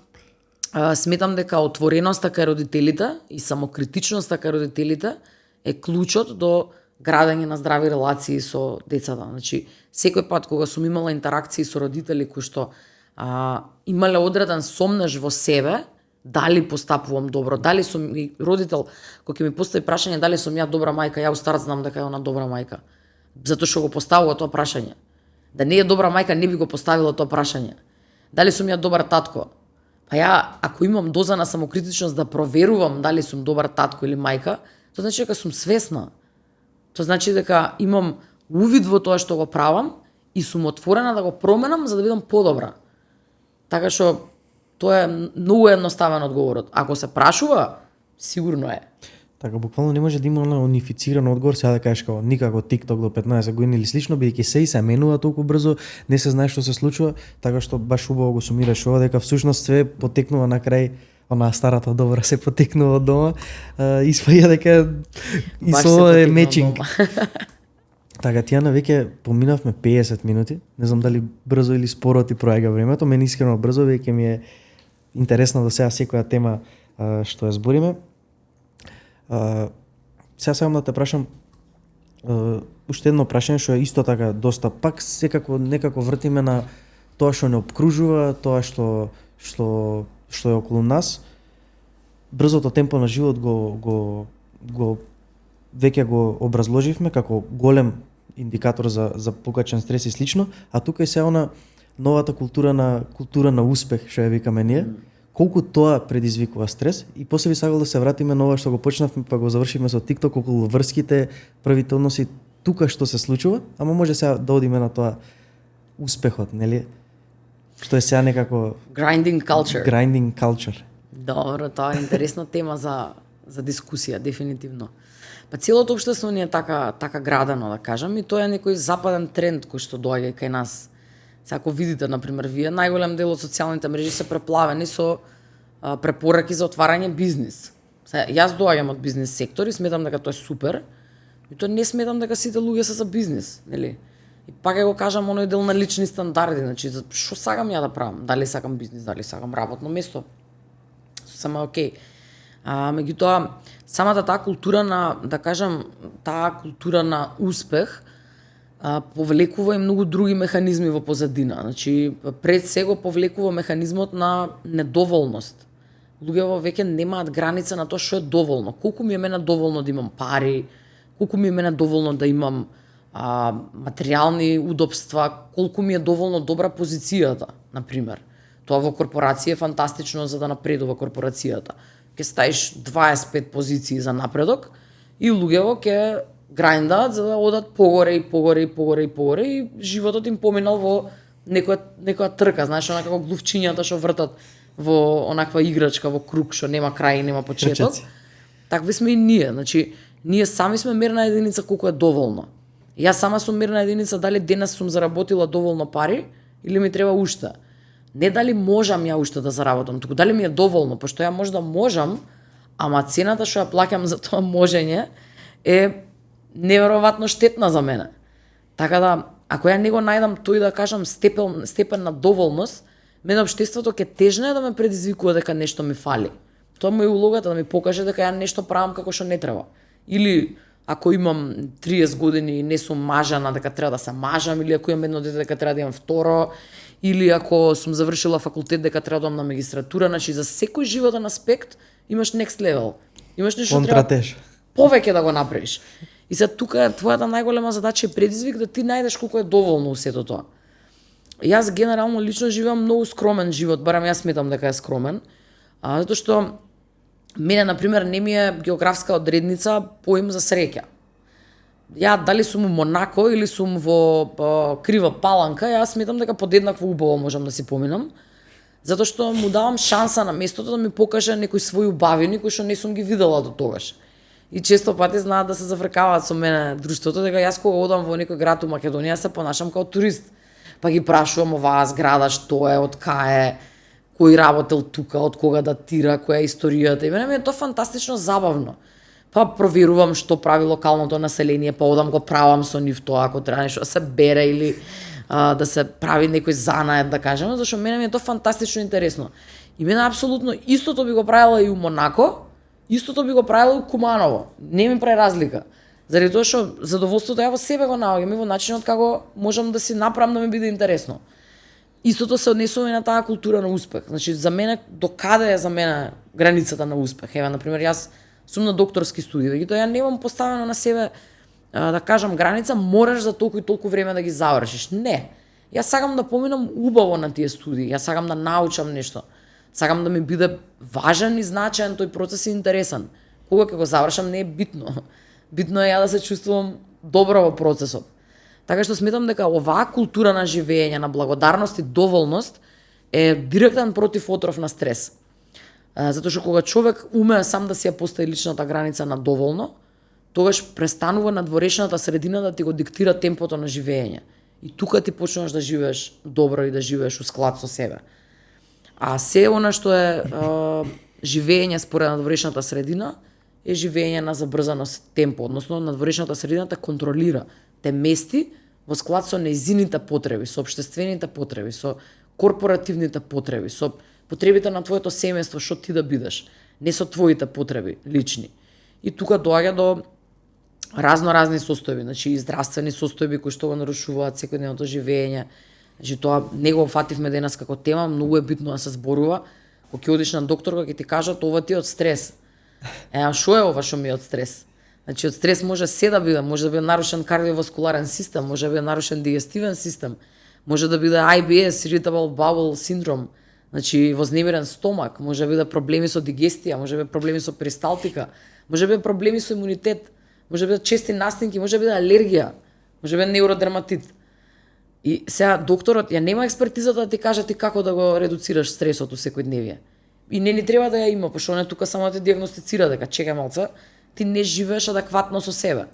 сметам дека отвореноста кај родителите и самокритичноста кај родителите е клучот до градење на здрави релации со децата. Значи, секој пат кога сум имала интеракции со родители кои што имале одреден сомнеж во себе, дали постапувам добро, дали сум родител, кој ќе ми постави прашање дали сум ја добра мајка, ја у старт знам дека е она добра мајка. Затоа што го поставува тоа прашање. Да не е добра мајка, не би го поставила тоа прашање. Дали сум ја добар татко? Па ја, ако имам доза на самокритичност да проверувам дали сум добар татко или мајка, тоа значи дека сум свесна. Тоа значи дека имам увид во тоа што го правам и сум отворена да го променам за да бидам подобра. Така што тоа е многу едноставен одговорот. Ако се прашува, сигурно е.
Така, буквално не може да има унифициран одговор, сега да кажеш како никако TikTok до 15 години или слично, бидејќи се менува толку брзо, не се знае што се случува, така што баш убаво го сумираш ова, дека всушност све потекнува на крај она старата добра се потекнува од дома, испаѓа дека и
Баш
со
се
ова е
потекнува
мечинг.
дома.
Така, Тијана, веќе поминавме 50 минути, не знам дали брзо или споро ти проаѓа времето, мене искрено брзо, веќе ми е интересно до сега секоја тема што ја збориме. Сега сакам да те прашам уште едно прашање што е исто така доста пак секако некако вртиме на тоа што не обкружува, тоа што е околу нас. Брзото темпо на живот го веќе го образложивме како голем индикатор за покачен стрес и слично, а тука е се она новата култура на успех што ја викаме ние. Колку тоа предизвикува стрес и после би сакал да се вратиме на ова што го почнавме па го завршивме со TikTok околу врските, првите односи, тука што се случува, ама може сега да одиме на тоа успехот, нели? Што е сега некако
Grinding
culture.
Добро, тоа е интересна тема за дискусија, дефинитивно. Па целото општество ни е така градено, да кажам, и тоа е некој западен тренд кој што доаѓа кај нас. Сега ако видите, например, вие, најголем дел од социјалните мрежи се преплавени со препораки за отварање бизнис. Сега, јас доаѓам од бизнис сектор и сметам дека тоа е супер, и тоа не сметам дека сите луѓе се за бизнис, нели? И пак ја го кажам оној дел на лични стандарди, значи што сакам ја да правам, дали сакам бизнис, дали сакам работно место. Само окей. Меѓутоа, самата таа култура на, да кажам, таа култура на успех повлекува и многу други механизми во позадина. Значи, пред се го повлекува механизмот на недоволност. Луѓето веќе немаат граница на тоа што е доволно. Колку ми е мене доволно да имам пари, колку ми е мене доволно да имам материјални удобства, колку ми е доволно добра позицијата, например. Тоа во корпорација е фантастично за да напредува корпорацијата. Ќе ставиш 25 позиции за напредок и луѓето ќе грајндаат за да одат погоре и животот им поминал во некоја трка, знаеш, она како глувчињата што вртат во онаква играчка во круг што нема крај и нема почеток. Такви сме и ние, значи Ние сами сме мерна единица колку е доволно. Јас сама сум мерна единица дали денес сум заработила доволно пари или ми треба уште. Не дали можам ја уште да заработам, туку дали ми е доволно, пошто ја можда можам, ама цената што ја плаќам за тоа можење е неверојатно штетна за мене. Така да, ако ја не го најдам тој да кажам степен на доволност, мене општеството ќе тежне да ме предизвикува дека нешто ми фали. Тоа му е улогата да ми покаже дека ја нешто правам како што не треба. Или ако имам 30 години и не сум мажана, дека треба да се мажам, или ако имам едно дете дека треба да имам второ, или ако сум завршила факултет дека треба да одам на магистратура, значи за секој животен аспект имаш next level. Имаш нешто треба повеќе да го направиш. И се тука е твојата најголема задача и предизвик да ти најдеш колку е доволно сето тоа. Јас генерално лично живеам многу скромен живот, барем јас сметам дека е скромен, затоа што мене, например, не ми е географска одредница поим за среќа. Ја дали сум у Монако или сум во Крива Паланка, јас сметам дека подеднакво убаво можам да си поминам, затоа што му давам шанса на местото да ми покаже некои своји убавини кои што не сум ги видела до тогаш. И често пати знаат да се завркаваат со мене друштвото дека јас кога одам во некој град у Македонија се понашам како турист. Па ги прашувам оваа зграда што е, од кај е, кој работел тука, од кога датира, која е историјата. И мене ми е тоа фантастично забавно. Па проверувам што прави локалното население, па одам го правам со нив тоа, ако треба нешто да се бере или да се прави некој занает, да кажеме, зашто мене ми е тоа фантастично интересно. И мене апсолутно истото би го правила и у Монако, истото би го правила и у Куманово. Не ми прави разлика. Заради тоа што задоволството ја во себе го наоѓам и во начинот како можам да си направам да ми биде интересно. Истото се однесува и на таа култура на успех. Значи за мене докаде е за мене границата на успех. Еве на пример јас сум на докторски студии, меѓутоа ја немам поставено на себе да кажам граница мораш за толку и толку време да ги завршиш. Не. Јас сакам да поминам убаво на тие студии. Јас сакам да научам нешто. Сакам да ми биде важен и значаен тој процес и интересен. Кога ќе го завршам не е битно. Битно е ја да се чувствувам добро во процесот. Така што сметам дека оваа култура на живење, на благодарност и доволност е директен против отров на стрес. Затоа што кога човек умее сам да си ја постави личната граница на доволно, тогаш престанува надворешната средина да ти го диктира темпото на живење. И тука ти почнуваш да живееш добро и да живееш у склад со себе. А се она што е живење според надворешната средина е живење на забрзано темпо, односно надворешната средина те контролира, те мести во склад со нејзините потреби, со општествените потреби, со корпоративните потреби, со потребите на твоето семејство, што ти да бидеш, не со твоите потреби лични. И тука доаѓа до разни состојби, значи и здравствени состојби кои што го нарушуваат секојдневното живење. Значи тоа не го фативме денес како тема, многу е битно да се зборува. Кога ќе одиш на докторка ќе ти кажат ова ти е од стрес. А што е ова што ми е од стрес? Значи од стрес може се да биде, може да биде нарушен кардиоваскуларен систем, може да биде нарушен дигестивен систем, може да биде IBS, Irritable Bowel Syndrome, значи вознемирен стомак, може да биде проблеми со дигестија, може да биде проблеми со перисталтика, може да биде проблеми со имунитет, може да биде чести настинки, може да биде алергија, може да биде неуродерматит. И сега докторот ја нема експертизата да ти каже ти како да го редуцираш стресот у секојдневие. И не ни треба да ја има, пошто не тука само да те диагностицира дека чекај малце, ти не живееш адекватно со себе.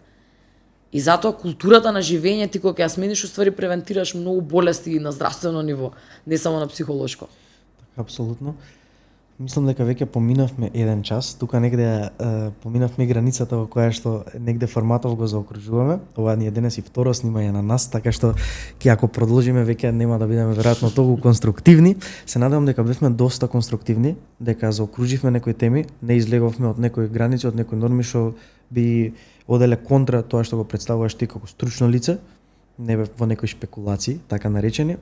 И затоа културата на живење ти кога ќе ја смениш, уствари превентираш многу болести на здравствено ниво, не само на психолошко.
Апсолутно. Мислам дека веќе поминавме 1 час, тука негде поминавме границата во која што негде форматов го заокружуваме. Ова ни е денес и второ снимање на нас, така што ќе ако продолжиме веќе нема да бидеме веројатно толку конструктивни. Се надевам дека бевме доста конструктивни, дека заокруживме некои теми, не излеговме од некои граници, од некои норми што би оделе контра тоа што го представуваш ти како стручно лице, не бев во некои шпекулации, така наречени.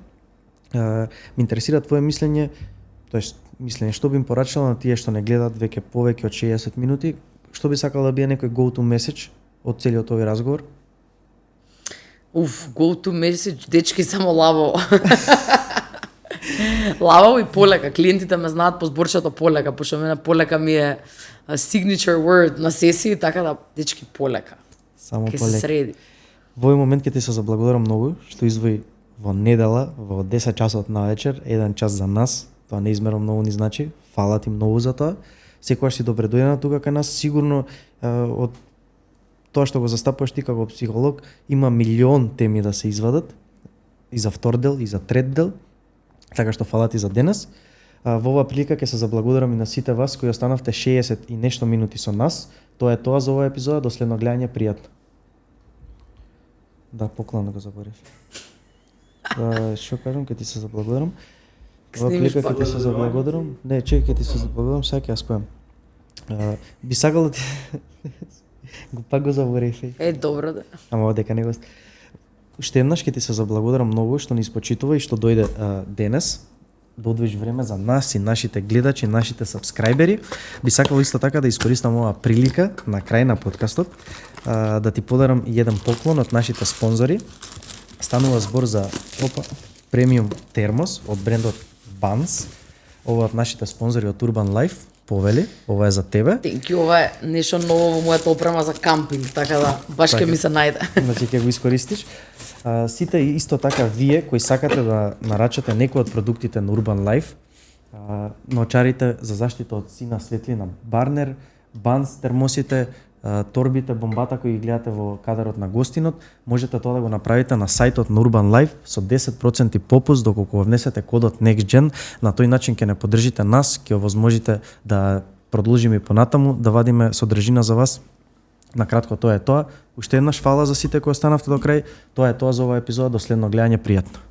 Ме интересира твое мислење, тоест мислење што би им порачала на тие што не гледаат веќе повеќе од 60 минути, што би сакал да биде некој go to message од целиот овој разговор?
Go to message, дечки, само лабаво. Лабаво и полека. Клиентите ме знаат по зборчето полека, пошто мене полека ми е signature word на сесии, така да, дечки, полека.
Само
полека.
Ке
се среди.
Во овој момент ќе ти се заблагодарам многу што извои во недела, во 10 часот на вечер, 1 час за нас. Тоа неизмерно многу ни значи. Фала ти многу за тоа. Секогаш си добре дојдена тука кај нас. Сигурно од тоа што го застапуваш ти како психолог, има милион теми да се извадат, и за втор дел, и за трет дел, така што фала ти за денес. Во оваа прилика ќе се заблагодарам и на сите вас кои останавте 60 и нешто минути со нас. Тоа е тоа за оваа епизода, до следно гледање, пријатно. Да, поклон го заборев. Што кажам, ќе ти се заблагодарам. Ова прилика ќе ти се заблагодарам. Не, чекај, ќе ти се заблагодарам, сега ќе ја спојам. Би сакал да ти пак го заборев.
Добро да.
Ама дека не го... Уште еднаш ќе ти се заблагодарам многу што ни испочитува и што дојде денес. Да одвоиш време за нас и нашите гледачи, нашите сабскрајбери. Би сакал исто така да искористам оваа прилика на крај на подкастот да ти подарам еден поклон од нашите спонзори. Станува збор за премиум термос од брендот Bans. Ова од нашите спонзори од Urban Life. Повели, ова е за тебе.
Thank you, ова е нешто ново во мојата опрема за кампинг, така да баш ќе ми се најде.
Значи ќе го искористиш. Сите исто така вие кои сакате да нарачате некои од продуктите на Urban Life, наочарите за заштита од сина светлина Барнер, Bans термосите, торбите, бомбата кои ги гледате во кадарот на гостинот, можете тоа да го направите на сајтот на Urban Life со 10% попуст доколку го внесете кодот NEXTGEN. На тој начин ќе не поддржите нас, ќе овозможите да продолжиме и понатаму, да вадиме содржина за вас. На кратко тоа е тоа. Уште еднаш фала за сите кои останавте до крај. Тоа е тоа за оваа епизода. До следно гледање, пријатно.